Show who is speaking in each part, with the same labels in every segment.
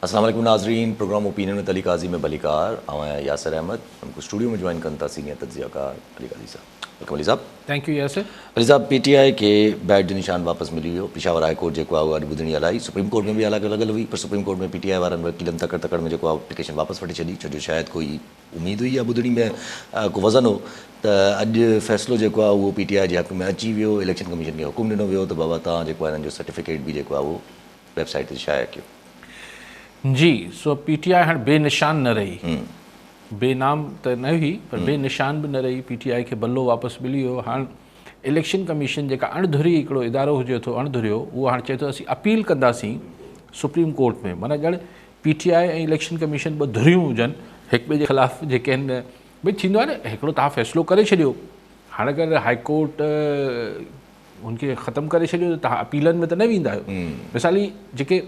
Speaker 1: السلام عليڪم ناظرين programme opinion with Ali Qazi ۾ ڀليڪار آئون آهيان ياسر احمد مون کي اسٽوڊيو ۾ جوائن ڪن ٿا سينيئر تجزيه ڪار علي قاضي صاحب welcome Ali صاحب.
Speaker 2: Thank you Yasir.
Speaker 1: Ali صاحب پي ٽي آء کي بيٽ جو نشان واپس ملي ويو پشاور هاء ڪورٽ جيڪو آهي اهو اڄ ٻڌڻي هلائي سپريم ڪورٽ ۾ به حالانڪه لڳل هئي پر سپريم ڪورٽ ۾ پي ٽي آء وارن وڪيلن تڪڙ تڪڙ ۾ جيڪو آهي اپليڪيشن واپس وٺي ڇڏي ڇو جو شايد ڪوئي اميد هئي يا ٻڌڻي ۾ ڪو وزن هو ته اڄ فيصلو جيڪو آهي اهو پي ٽي آء جي حق ۾ اچي ويو اليڪشن ڪميشن کي حڪم ڏنو ويو ته بابا توهان جيڪو آهي هنن جو سرٽيفڪيٽ به جيڪو آهي اهو ويب سائيٽ تي شايع ڪيو.
Speaker 2: جي سو پي ٽي آء هاڻ بي نشان نه رهي. بي نام ته نه هئي پر بي نشان به نه رهي، پي ٽي آء کي بلو واپس ملي ويو، هاڻ اليڪشن ڪميشن جيڪا اڻ ڌري هڪڙو ادارو هجي ٿو اڻ ڌريو اهو هاڻ چئي ٿو اسين اپيل ڪنداسين سپريم ڪورٽ ۾ معنيٰ ڄڻ P T I ۽ election commission ٻه ڌريون هجن هڪ ٻئي جي خلاف جيڪي آهن ڀئي ٿيندو آهي نه هڪڙو توهان فيصلو ڪري ڇڏيو هاڻ اگر هائي ڪورٽ هن کي ختم ڪري ڇڏيو ته توهان اپيلن ۾ ته نه ويندا آهيو مثال هي جيڪي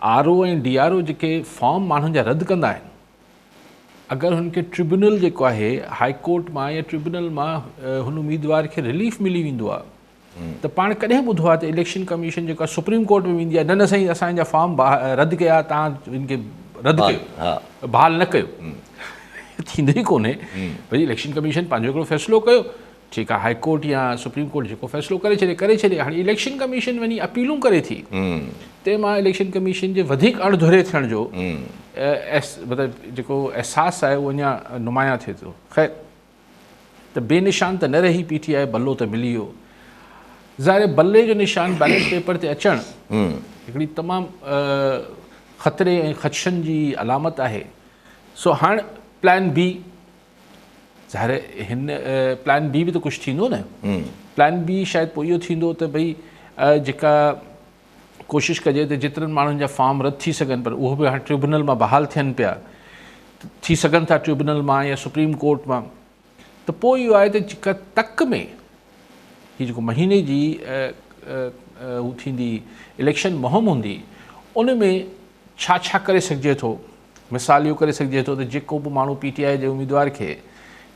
Speaker 2: R O ۽ D R O جيڪي فارم ماڻهن جا رد ڪندا آهن اگر هن کي ٽربيونل جيڪو آهي هائي ڪورٽ مان يا ٽربيونل مان هن اميدوار کي رليف ملي ويندو آهي ته پاڻ ڪڏهن ٻڌو آهي ته اليڪشن ڪميشن جيڪو آهي سپريم ڪورٽ ۾ ويندي آهي نه نه سائين اسان جا فارم رد ڪيا تان هن کي رد ڪيو بحال نه ڪيو ٿيندو ئي ڪونهي ڀئي اليڪشن ڪميشن پنهنجو هڪڙو فيصلو ڪيو ٺيڪ آ هائي ڪورٽ يا سپريم ڪورٽ جيڪو فيصلو ڪري ڇڏي ڪري ڇڏي هاڻي اليڪشن ڪميشن وڃي اپيلون ڪري ٿي تنهن مان اليڪشن ڪميشن جي وڌيڪ اڻ ڌري ٿيڻ جو مطلب جيڪو احساس آهي اهو اڃا نمايان ٿئي ٿو خير ته بي نشان ته نه رهي پي ٽي آء بلو ته ملي ويو ظاهر بلي جو نشان بيلٽ پيپر تي اچڻ هڪڙي تمام خطري ۽ خدشن جي علامت آهي سو هاڻ پلان بي ظاهر هن پلان بي به ته ڪجهه ٿيندو نه پلان بي شايد پوء اهو ٿيندو ته ڀئي جيڪا ڪوشش ڪجي ته جيترن ماڻهن جا فارم رد ٿي سگهن پر اهو به هاڻي ٽريبونل مان بحال ٿين پيا ٿي سگهن ٿا ٽريبونل مان يا سپريم ڪورٽ مان ته پوء اهو آهي ته جيڪا تڪ ۾ هي جيڪو مهيني جي هو ٿيندي اليڪشن مهم هوندي ان ۾ ڇا ڇا ڪري سگهجي ٿو مثال اهو ڪري سگهجي ٿو ته جيڪو به ماڻهو پي ٽي آء جي اميدوار کي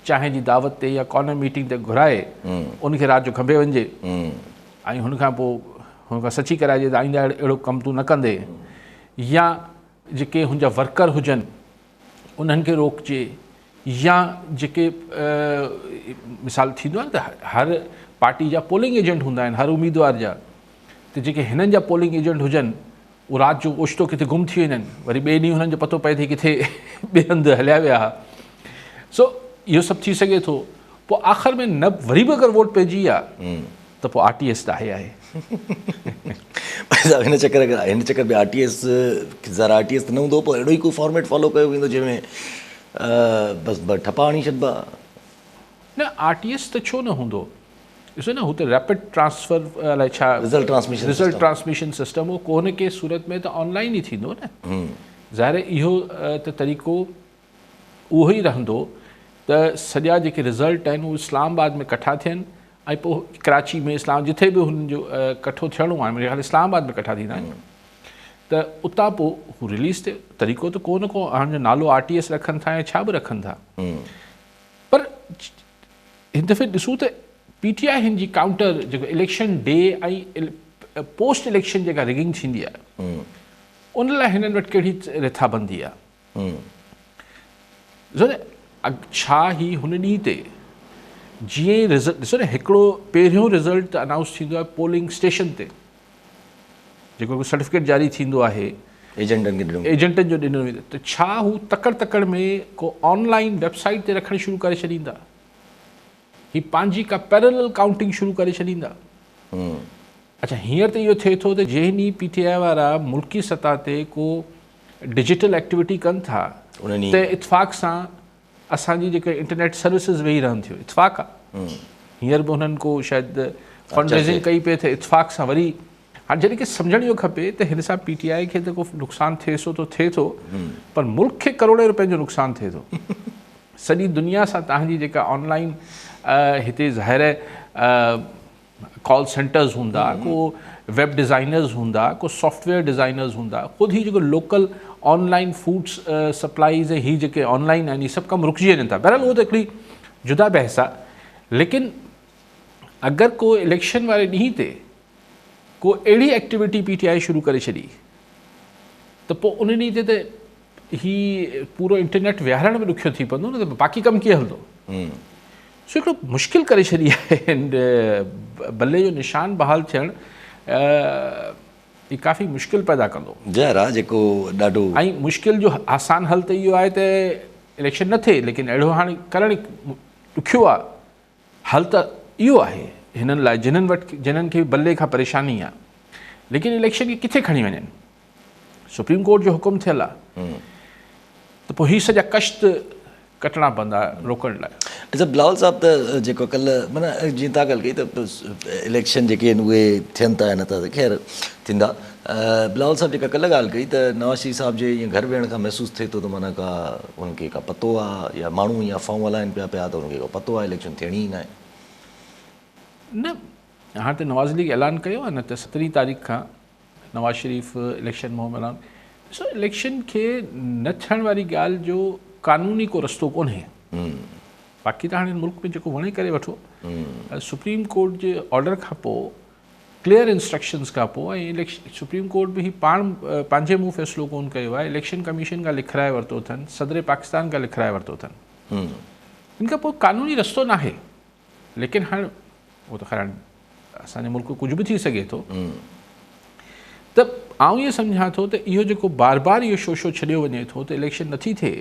Speaker 2: چانهه جي دعوت تي يا ڪارنر ميٽنگ تي گهرائي ان کي رات جو کنڀي وڃجي ۽ هن کان پوء هن کان سچي ڪرائجي ته آئنده اهڙو ڪم تون نه ڪندي يا جيڪي هن جا ورڪر هجن انهن کي روڪجي يا جيڪي مثال ٿيندو آهي نه ته هر پارٽي جا پولنگ ايجنٽ هوندا آهن هر اميدوار جا ته جيڪي هنن جا پولنگ ايجنٽ هجن هو رات جو اوچتو ڪٿي گم ٿي وڃن وري ٻئي ڏينهن هنن جو پتو پئي ٿي ڪٿي ٻئي هنڌ هليا ويا ها سو اهو سڀ ٿي سگهي ٿو پوء آخر ۾ نه وري به اگر ووٽ پئجي ويا ته پوء آر ٽي ايس ته آهي آهي.
Speaker 1: هن چڪر هن چڪر به آر ٽي ايس ذرا آر ٽي ايس ته نه هوندو پوء اهڙو ئي ڪو فارميٽ فالو ڪيو ويندو جنهن ۾ بس ٺپا هڻي ڇڏبا.
Speaker 2: نه آر ٽي ايس ته ڇو نه هوندو ڏسو نه هو ته ريپڊ ٽرانسفر الائي ڇا
Speaker 1: result transmission
Speaker 2: result transmission system هو ڪو نه ڪي صورت ۾ ته آن لائن ئي ٿيندو نه ظاهر اهو ته طريقو اهو ئي رهندو ته سڄا جيڪي رزلٽ آهن اهي اسلام آباد ۾ ڪٺا ٿين ۽ پوء ڪراچي ۾ اسلام جٿي به هنن جو ڪٺو ٿيڻو آهي منهنجي خيال اسلام آباد ۾ ڪٺا ٿيندا آهن ته اتان پوء هو رليز ٿئي طريقو ته ڪو نه ڪو هن جو نالو آر ٽي ايس رکن ٿا يا ڇا به رکن ٿا پر هن دفعي ڏسون ته پي ٽي آء هن جي ڪائونٽر جيڪو اليڪشن ڊي ۽ پوسٽ اليڪشن جيڪا رگنگ ٿيندي آهي ان لاء هنن وٽ ڪهڙي رٿابندي آهي ڏسو نه ڇا هي هن ڏينهن تي جيئن ئي رزلٽ ڏسو نه هڪڙو پهريون رزلٽ ته انائونس ٿيندو آهي پولنگ اسٽيشن تي جيڪو هڪ سرٽيفڪيٽ جاري ٿيندو آهي
Speaker 1: ايجنٽن کي ڏنو
Speaker 2: ايجنٽن جو ڏنو ويندو ته ڇا هو تڪڙ تڪڙ ۾ ڪو آن لائين ويب سائيٽ تي رکڻ شروع ڪري ڇڏيندا هي پنهنجي ڪا پيرلل ڪائونٽنگ شروع ڪري ڇڏيندا اڇا هينئر ته اهو ٿئي ٿو ته جنهن ڏينهن پي ٽي آء وارا ملڪي سطح تي ڪو ڊجيٽل ايڪٽيوٽي ڪن ٿا ته اتفاق سان اسان جي جيڪا انٽرنيٽ سروسز ويهي رهن ٿيون اتفاق آ هينئر به هنن ڪو شايد فنڊ ريزنگ ڪئي پئي ته اتفاق سان وري هاڻي جڏهن کي سمجهڻ اهو کپي ته هن سان پي ٽي آء کي ته ڪو نقصان ٿئي سو ته ٿئي ٿو پر ملڪ کي ڪروڙين روپين جو نقصان ٿئي ٿو سڄي دنيا سان تهان جي جيڪا آن لائن هتي ظاهر ڪال سينٽرز هوندا، ڪو ويب ڊزائنرز هوندا، ڪو سافٽ ويئر ڊزائنرز هوندا، خود هي جيڪو local on line food supplies ۽ هي جيڪي آن لائن آهن هي سڀ ڪم رڪجي وڃن ٿا. بهرحال اهو ته هڪڙي جدا بحث آهي ليڪن اگر ڪو اليڪشن واري ڏينهن تي ڪو اهڙي ايڪٽيوٽي پي ٽي آء شروع ڪري ڇڏي ته پوء ان ڏينهن تي ته هي پورو انٽرنيٽ ويهارڻ به ڏکيو ٿي پوندو نه ته باقي ڪم ڪيئن هلندو. سو هڪڙو مشڪل ڪري ڇڏي آهي بلي جو نشان بحال ٿيڻ هي ڪافي مشڪل پيدا ڪندو.
Speaker 1: ظاهر آهي جيڪو ڏاڍو.
Speaker 2: ۽ مشڪل جو آسان حل ته اهو آهي ته اليڪشن نه ٿئي ليڪن اهڙو هاڻي ڪرڻ ڏکيو آهي. حل ته اهو آهي هنن لاء جنهن وٽ جنهن کي بلي کان پريشاني آهي ليڪن اليڪشن کي ڪٿي کڻي وڃن. سپريم ڪورٽ جو حڪم ٿيل آهي ته پوء هي سڄا ڪشت ڪٽڻا پوندا روڪڻ لاء.
Speaker 1: اچا بلاول صاحب ته جيڪو ڪلهه معنيٰ جيئن توهان ڳالهه ڪئي ته اليڪشن جيڪي آهن اهي ٿين ٿا يا نٿا خير ٿيندا بلاول صاحب جيڪا ڪلهه ڳالهه ڪئي ته نواز شريف صاحب جي ائين گهر ويهڻ کان محسوس ٿئي ٿو ته معنيٰ ڪا انهن کي ڪا پتو آهي يا ماڻهو ائين افواهون هلائن پيا پيا ته انهن کي ڪو پتو آهي اليڪشن ٿيڻي ئي ناهي.
Speaker 2: نه هاڻ ته نواز ليگ اعلان ڪيو آهي نه ته سترهين تاريخ کان نواز شريف اليڪشن مهم اعلان ڏسو اليڪشن کي نه ٿيڻ واري ڳالهه جو قانوني ڪو رستو ڪونهي باقي ته هاڻي ملڪ ۾ جيڪو وڻي ڪري وٺو سپريم ڪورٽ جي آرڊر کان پوء ڪليئر انسٽرڪشنز کان پوء ۽ اليڪشن سپريم ڪورٽ به هي پاڻ پنهنجي منهن فيصلو ڪون ڪيو آهي اليڪشن ڪميشن کان لکرائي ورتو اٿن صدر پاڪستان کان لکرائي ورتو اٿن ان کان پوء قانوني رستو ناهي ليڪن هاڻ اهو ته خير هاڻ اسان جي ملڪ ۾ ڪجهه به ٿي سگهي ٿو ته آئون ائين سمجهان ٿو ته اهو جيڪو بار بار اهو شوشو ڇڏيو وڃي ٿو ته اليڪشن نٿي ٿئي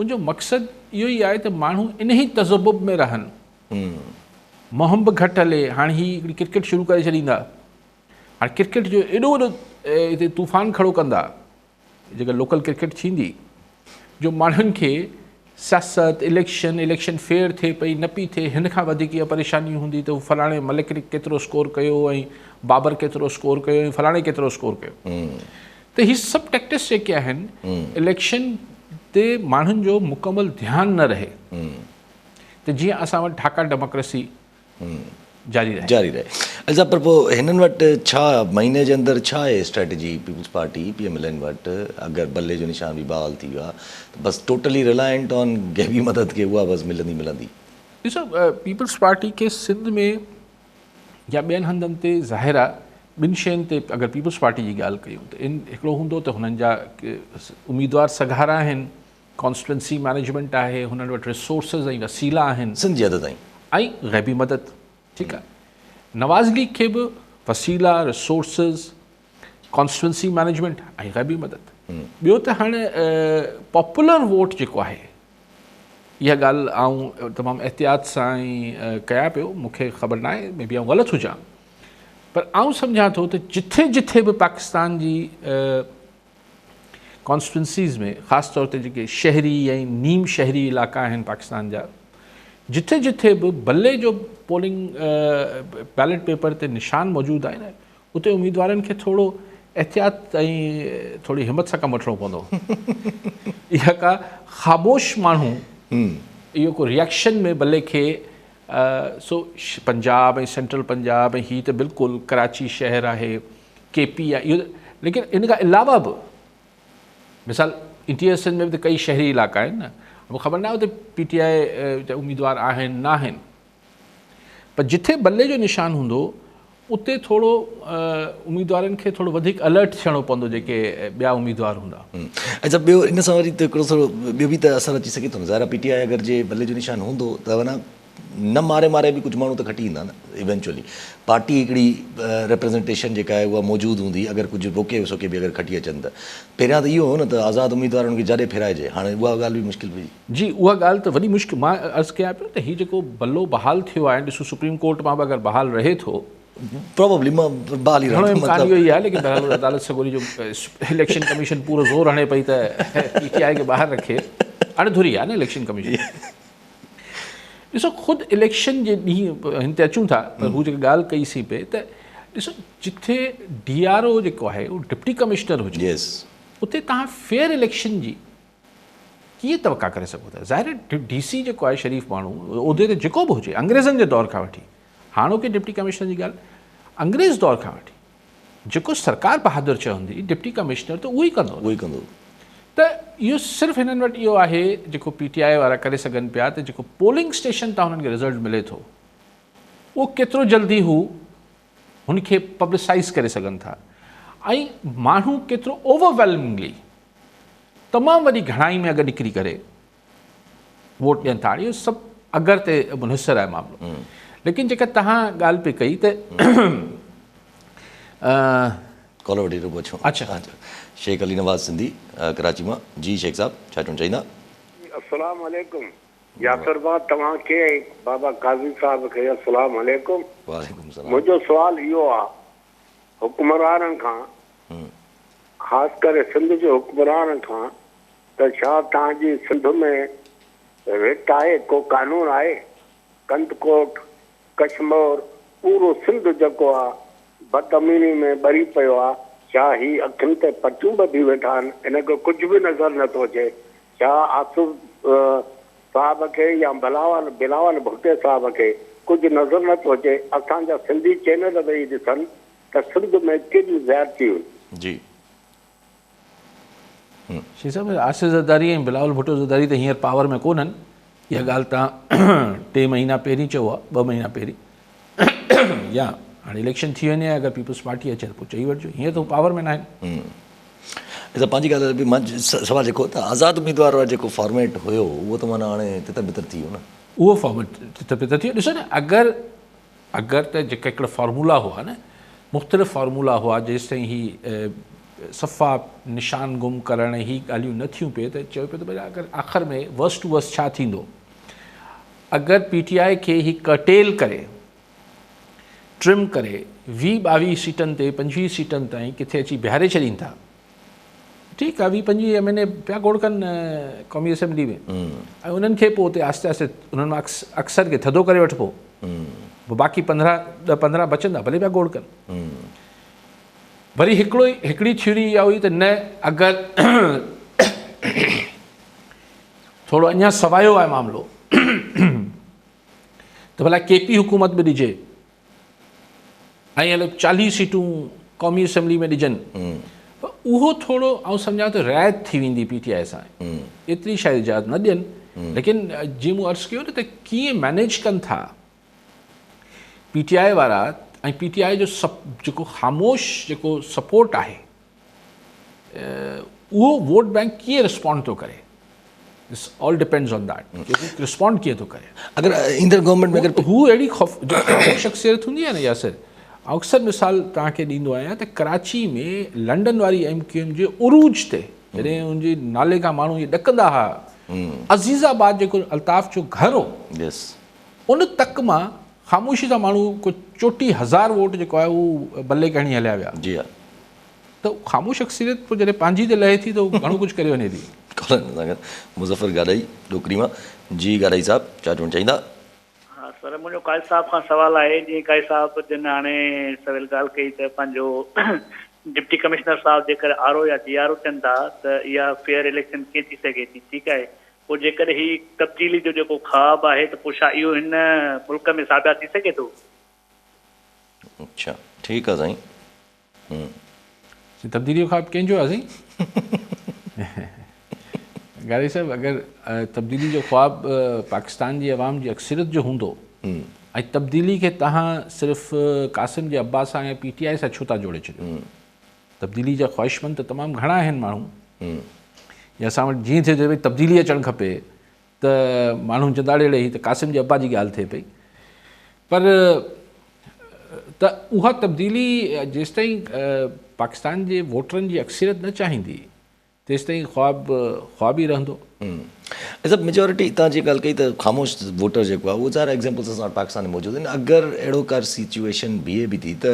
Speaker 2: ان جو مقصد اهو ئي آهي ته ماڻهو انهي تذبذب ۾ رهن مهم به گهٽ هلي هاڻ هي هڪڙي ڪرڪيٽ شروع ڪري ڇڏيندا هاڻ ڪرڪيٽ جو ايڏو وڏو هتي طوفان کڙو ڪندا جيڪا لوڪل ڪرڪيٽ ٿيندي جو ماڻهن کي سياست، اليڪشن، اليڪشن فيئر ٿئي پئي نه پئي ٿئي هن کان وڌيڪ اها پريشاني هوندي ته هو فلاڻي ملڪ ڪيترو اسڪور ڪيو ۽ بابر ڪيترو اسڪور ڪيو ۽ فلاڻي ڪيترو اسڪور ڪيو ته هي سڀ ٽيڪٽس جيڪي آهن اليڪشن تي ماڻهن جو مڪمل ڌيان نه رهي ته جيئن اسان وٽ ڍاڪا ڊيموڪريسي جاري رهي.
Speaker 1: جاري رهي. اچا پر پوء هنن وٽ ڇا مهيني جي اندر ڇا آهي strategy peoples party P M L N وٽ اگر بلي جو نشان به بحال ٿي ويو آهي ته بس ٽوٽلي رلائنٽ آن غيبي مدد کي اها بس ملندي ملندي.
Speaker 2: ڏسو پيپلز پارٽي کي سنڌ ۾ يا ٻين هنڌن تي ظاهر آهي ٻن شين تي اگر پيپلز پارٽي جي ڳالهه ڪيون ته ان هڪڙو هوندو ته هنن جا اميدوار سگهارا آهن ڪانسٽوئنسي مئنيجمينٽ آهي، هنن وٽ ريسورسز ۽ وسيلا آهن.
Speaker 1: سنڌ جي حد تائين.
Speaker 2: ۽ غيبي مدد ٺيڪ آهي. نواز ليگ کي به وسيلا، ريسورسز، ڪانسٽوئنسي مئنيجمينٽ ۽ غيبي مدد. ٻيو ته هاڻ پاپولر ووٽ جيڪو آهي اها ڳالهه آئون تمام احتياط سان ئي ڪيان پيو، مون کي خبر ناهي مي بي آئون غلط هجان پر آئون سمجهان ٿو ته جٿي جٿي به پاڪستان جي ڪانسٽوئنسيز ۾ خاص طور تي جيڪي شهري ۽ نيم شهري علائقا آهن پاڪستان جا جٿي جٿي به بلي جو پولنگ بيلٽ پيپر تي نشان موجود آهي نه اتي اميدوارن کي ٿورو احتياط ۽ ٿوري همت سان ڪم وٺڻو پوندو اها ڪا خاموش ماڻهو اهو ڪو ريئڪشن ۾ بلي کي سو پنجاب ۽ سينٽرل پنجاب ۽ هي ته بلڪل ڪراچي شهر آهي ڪي پي آهي اهو ليڪن ان کان علاوه به مثال انٽيريئر سنڌ ۾ به ته ڪئي شهري علائقا آهن نه مون خبر ناهي اتي پي ٽي آء جا اميدوار آهن نه آهن پر جٿي بلي جو نشان هوندو اتي ٿورو اميدوارن کي ٿورو وڌيڪ الرٽ ٿيڻو پوندو جيڪي ٻيا اميدوار هوندا.
Speaker 1: اچا ٻيو ان سان وري ته هڪڙو ٿورو ٻيو به ته اثر اچي سگهي ٿو نه ظاهر آهي پي ٽي آء اگر جي بلي جو نشان هوندو ته معنيٰ نه ماري ماري به ڪجهه ماڻهو ته کٽي ايندا نه ايونچوئلي پارٽي هڪڙي ريپريزنٽيشن جيڪا آهي اها موجود هوندي اگر ڪجهه روڪي سوڪي به اگر کٽي اچن ته پهريان ته اهو هو نه ته آزاد اميدوارن کي جاڏي ڦيرائجي هاڻي اها ڳالهه به مشڪل پئي.
Speaker 2: جي اها ڳالهه ته وڏي مشڪل مان عرض ڪيان پيو ته هي جيڪو بلو بحال ٿيو آهي ڏسو سپريم ڪورٽ مان به اگر بحال رهي ٿو
Speaker 1: پراببلي مان بحال ئي
Speaker 2: رهندو گهڻو امڪان اهو ئي آهي ليڪن بهرحال عدالت سڳوري جو اليڪشن ڪميشن پورو زور هڻي پئي ته پي ٽي آء کي ٻاهر رکي اڻ ڌري آهي نه اليڪشن ڪميشن ڏسو خود اليڪشن جي ڏينهن هن تي اچون ٿا پر هو جيڪا ڳالهه ڪئي سين پئي ته ڏسو جٿي ڊي آر او جيڪو آهي اهو ڊپٽي ڪمشنر هجي اتي توهان فيئر اليڪشن جي ڪيئن توقع ڪري سگهو ٿا ظاهر آهي ڊي سي جيڪو آهي شريف ماڻهو عهدي تي جيڪو به هجي انگريزن جي دور کان وٺي هاڻوڪي ڊپٽي ڪمشنر جي ڳالهه انگريز دور کان وٺي جيڪو سرڪار بهادر چوندي ڊپٽي ڪمشنر ته اهو ئي ڪندو
Speaker 1: اهو ئي ڪندو.
Speaker 2: ته اهو صرف هنن وٽ اهو آهي جيڪو پي ٽي آء وارا ڪري سگهن پيا ته جيڪو پولنگ اسٽيشن تان هنن کي رزلٽ ملي ٿو اهو ڪيترو جلدي هو هن کي پبلسائيز ڪري سگهن ٿا ۽ ماڻهو ڪيترو اوورويلمنگلي تمام وڏي گهڻائي ۾ اگر نڪري ڪري ووٽ ڏين ٿا. اهو سڀ اگر تي منحصر آهي معاملو. ليڪن جيڪا توهان ڳالهه پئي ڪئي ته
Speaker 1: ڪالر وٺي رڳو اچو. اڇا شيخ علي نواز سنڌي ڪراچي مان. جي شيخ صاحب ڇا چوڻ چاهيندا؟
Speaker 3: السلام عليڪم ياسر ڀاء توهان کي ۽ بابا قاضي صاحب کي السلام عليڪم.
Speaker 1: وعليڪم السلام.
Speaker 3: منهنجو سوال اهو آ حڪمرانن کان خاص ڪري سنڌ جي حڪمرانن کان ته ڇا توهان جي سنڌ ۾ رٽ آهي ڪو قانون آهي ڪنڌڪوٽ ڪشمور پورو سنڌ جيڪو آ بدامني ۾ ٻري پيو آ ڇا هي اکين تي پٽيون ٻڌي ويٺا آهن ان کي ڪجهه به نظر نٿو اچي ڇا آصف صاحب کي يا بلاول بلاول ڀٽي صاحب کي ڪجهه نظر نٿو اچي اسان جا سنڌي چينل ويهي ڏسن ته سنڌ ۾ ڪيڏيون زيادتيون.
Speaker 1: جي.
Speaker 2: شيخ صاحب آصف زرداري ۽ بلاول ڀٽو زرداري ته هينئر پاور ۾ ڪونهن اها ڳالهه تان 3 مهينا پهرين چئو ها 2 مهينا پهرين يا هاڻي اليڪشن ٿي وڃي اگر پيپلز پارٽي اچي ته پوء چئي وٺجو هينئر ته پاور ۾ ناهن.
Speaker 1: اچا پنهنجي ڳالهه به مان سوال جيڪو ته آزاد اميدوار وارو جيڪو فارميٽ هيو اهو ته معنيٰ هاڻي تتر بتر ٿي ويو نه.
Speaker 2: اهو فارميٽ تتر بتر ٿي ويو ڏسو نه اگر اگر ته جيڪا هڪڙا فارمولا هئا نه مختلف فارمولا هئا جيستائين هي صفا نشان گم ڪرڻ هي ڳالهيون نه ٿيون پئي ته چيو پيو ته ڀئي اگر آخر ۾ ورس ٽو ورس ڇا ٿيندو اگر پي ٽي آء کي هي ڪرٽيل ڪري ٽرم ڪري 20 22 سيٽن تي 25 سيٽن تائين ڪٿي اچي بيهاري ڇڏين ٿا ٺيڪ آ 20 25 ايم اين اي پيا گوڙ ڪن قومي اسيمبلي ۾ ۽ انهن کي پوء اتي آهستي آهستي انهن مان اڪثر کي ٿڌو ڪري وٺبو پوء باقي 15 10 15 بچندا ڀلي پيا گوڙ ڪن. وري هڪڙو هڪڙي ٿيوري اها هئي ته نه اگر ٿورو اڃا سوايو آهي معاملو ته ڀلا ڪي پي حڪومت به ڏجي ۽ هلو 40 سيٽون قومي اسيمبلي ۾ ڏجن پر اهو ٿورو آئون سمجهان ٿو رعايت ٿي ويندي پي ٽي آء سان ايتري شايد اجازت نه ڏين ليڪن جيئن مون عرض ڪيو نه ته ڪيئن مينيج ڪن ٿا پي ٽي آء وارا ۽ پي ٽي آء جو جيڪو خاموش جيڪو سپورٽ آهي اهو ووٽ بينڪ ڪيئن رسپونڊ ٿو ڪري this all depends on that respond ڪيئن ٿو ڪري.
Speaker 1: اگر ايندڙ گورنمينٽ ۾ اگر
Speaker 2: هو اهڙي خوف جو خاموش شخصيت هوندي آهي نه ياسر آئون اڪثر مثال توهان کي ڏيندو آهيان ته ڪراچي ۾ لنڊن واري ايم ڪيو ايم جي عروج تي جڏهن ان جي نالي کان ماڻهو ائين ڏڪندا هئا عزيز آباد جيڪو الطاف جو گهر هو ان تڪ مان خاموشي سان ماڻهو ڪو 34,000 ووٽ جيڪو آهي اهو بلي کي هڻي هليا ويا.
Speaker 1: جي ها.
Speaker 2: ته خاموش اڪثريت پوء جڏهن پنهنجي تي لهي ٿي ته هو گهڻو ڪجهه ڪري وڃي ٿي.
Speaker 1: ڪالر سان گڏ مظفر گاڏهي ڏوڪري مان. جي گاڏهي صاحب ڇا چوڻ چاهيندا؟
Speaker 4: ها سر منهنجو قاضي صاحب کان سوال آهي جيئن قاضي صاحب جن هاڻي سويل ڳالهه ڪئي ته پنهنجو ڊپٽي ڪمشنر صاحب جيڪر آر او يا جي آر او ٿين ٿا ته اها فيئر اليڪشن ڪيئن ٿي سگهي ٿي ٺيڪ آهي پوء جيڪڏهن هي تبديلي جو جيڪو خواب آهي ته پوء ڇا اهو هن ملڪ ۾ ساڀيا ٿي سگهي ٿو؟
Speaker 1: اڇا ٺيڪ آ سائين.
Speaker 2: سائين تبديلي جو خواب ڪنهن جو آ سائين؟ گاري صاحب اگر تبديلي جو خواب پاڪستان جي عوام جي اڪثريت جو هوندو ۽ تبديلي کي تهان صرف قاسم جي ابا سان يا پي ٽي آء سان ڇو ٿا جوڙي ڇڏيو؟ تبديلي جا خواهشمند ته تمام گهڻا آهن ماڻهو يا اسان وٽ جيئن ٿئي ڀئي تبديلي اچڻ کپي ته ماڻهو چوندا اڙي اڙي هي ته قاسم جي ابا جي ڳالهه ٿئي پئي پر ته اها تبديلي جيستائين پاڪستان جي ووٽرن جي اڪثريت نه چاهيندي تيستائين خواب خواب ئي رهندو.
Speaker 1: صاحب ميجورٽي تان جي ڳالهه ڪئي ته خاموش ووٽر جيڪو آهي اهو ظاهر ايگزامپلز اسان وٽ پاڪستان ۾ موجود آهن اگر اهڙو ڪا سچويشن بيهي به ٿي ته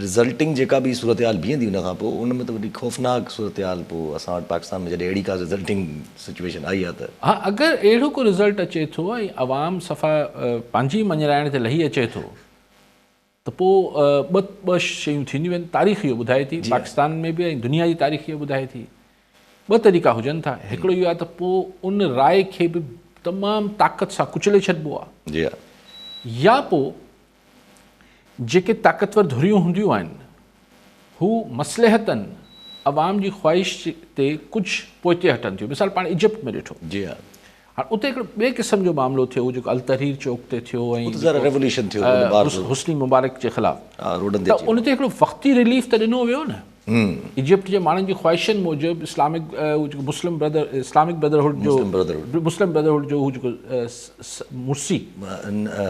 Speaker 1: رزلٽنگ جيڪا به صورتحال بيهندي ان کان پوء ان ۾ ته وڏي خوفناڪ صورتحال پوء اسان وٽ پاڪستان ۾ جڏهن اهڙي ڪا رزلٽنگ سچويشن آئي آهي ته.
Speaker 2: ها اگر اهڙو ڪو رزلٽ اچي ٿو ۽ عوام صفا پنهنجي مڃرائڻ تي لهي اچي ٿو ته پوء ٻه شيون ٿينديون آهن، تاريخ اهو ٻڌائي ٿي، پاڪستان ۾ به ۽ دنيا جي تاريخ اهو ٻڌائي ٿي، ٻه طريقا هجن ٿا، هڪڙو اهو آهي ته پوء ان راء کي به تمام طاقت سان ڪچلي ڇڏبو آهي
Speaker 1: جي ها.
Speaker 2: يا پوء جيڪي طاقتور ڌريون هونديون آهن هو مصلحتن عوام جي خواهش تي ڪجهه پوئتي هٽن ٿيون، مثال پاڻ ايجپٽ ۾ ڏٺو
Speaker 1: جي ها.
Speaker 2: هاڻ اتي هڪڙو ٻئي قسم جو معاملو ٿيو جيڪو التحرير چوڪ تي ٿيو
Speaker 1: ۽ ريوليوشن ٿيو
Speaker 2: حسني مبارڪ جي خلاف ته ان تي هڪڙو وقتي رليف ته ڏنو ويو نه ايجپٽ جي ماڻهن جي خواهشن موجب اسلامڪ مسلم برادر اسلامڪ برادرهوڊ جو مسلم برادرهوڊ جو هو جيڪو مرسي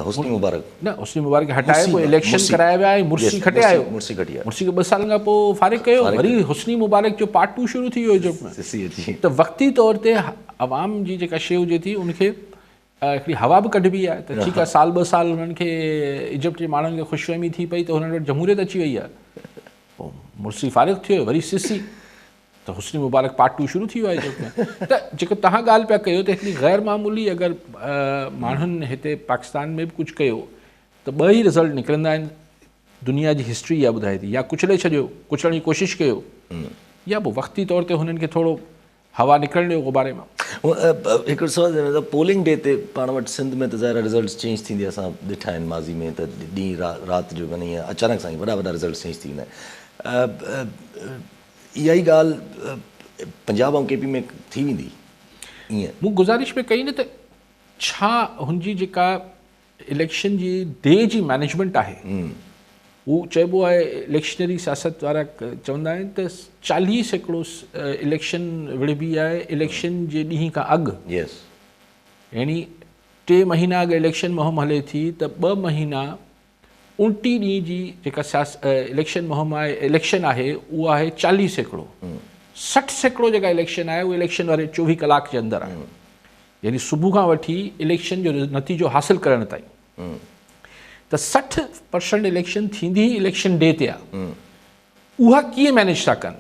Speaker 1: حسني مبارڪ
Speaker 2: نه حسني مبارڪ هٽائي پوء اليڪشن ڪرايا ويا ۽ مرسي کٽي آيو
Speaker 1: مرسي کٽي آيو
Speaker 2: مرسي کي 2 سالن کان پوء فارغ ڪيو وري حسني مبارڪ جو پارٽ 2 شروع ٿي ويو ايجپٽ ۾ ته وقتي طور تي عوام جي جيڪا شيء هجي ٿي ان کي هڪڙي هوا به ڪڍبي آهي ته ٺيڪ آهي سال ٻه سال هنن کي ايجپٽ جي ماڻهن کي خوش فهمي ٿي پئي ته هنن وٽ جمهوريت اچي وئي آهي پوء مرسي فارغ ٿيو وري سيسي ته حسني مبارڪ پارٽ ٽو شروع ٿي ويو آهي ايجپٽ ۾ ته جيڪو توهان ڳالهه پيا ڪيو ته هڪڙي غير معمولي اگر ماڻهن هتي پاڪستان ۾ به ڪجهه ڪيو ته ٻه ئي رزلٽ نڪرندا آهن دنيا جي هسٽري اها ٻڌائي ٿي يا ڪچلي ڇڏيو ڪچلڻ جي ڪوشش ڪيو يا پوء وقتي طور تي هنن کي ٿورو هوا نڪرڻ ڏيو غباري مان.
Speaker 1: هڪڙو سوال ذهن ۾ ته پولنگ ڊي تي پاڻ وٽ سنڌ ۾ ته ظاهر آهي رزلٽس چينج ٿيندي اسان ڏٺا آهن ماضي ۾ ته ڏينهن رات جو معنيٰ ائين اچانڪ سان وڏا وڏا رزلٽس چينج ٿي ويندا آهن اها ئي ڳالهه پنجاب ۽ ڪي پي ۾ ٿي ويندي
Speaker 2: ائين. مون گذارش پئي ڪئي نه ته ڇا هن جي جيڪا اليڪشن جي ڊي جي مئنيجمينٽ آهي هو چئبو آهي اليڪشنري سياست وارا چوندا آهن ته 40% اليڪشن وڙهبي آهي اليڪشن جي ڏينهن کان اڳ يعني 3 مهينا اڳ اليڪشن مهم هلي ٿي ته 2 مهينا 29 ڏينهن جي جيڪا اليڪشن مهم آهي اليڪشن آهي اها آهي 40%، 60% جيڪا اليڪشن آهي اها اليڪشن واري 24 ڪلاڪ جي اندر آهي يعني صبح کان وٺي اليڪشن جو نتيجو حاصل ڪرڻ تائين ته 60% اليڪشن ٿيندي ئي اليڪشن ڊي تي آ اها ڪيئن مينيج ٿا ڪن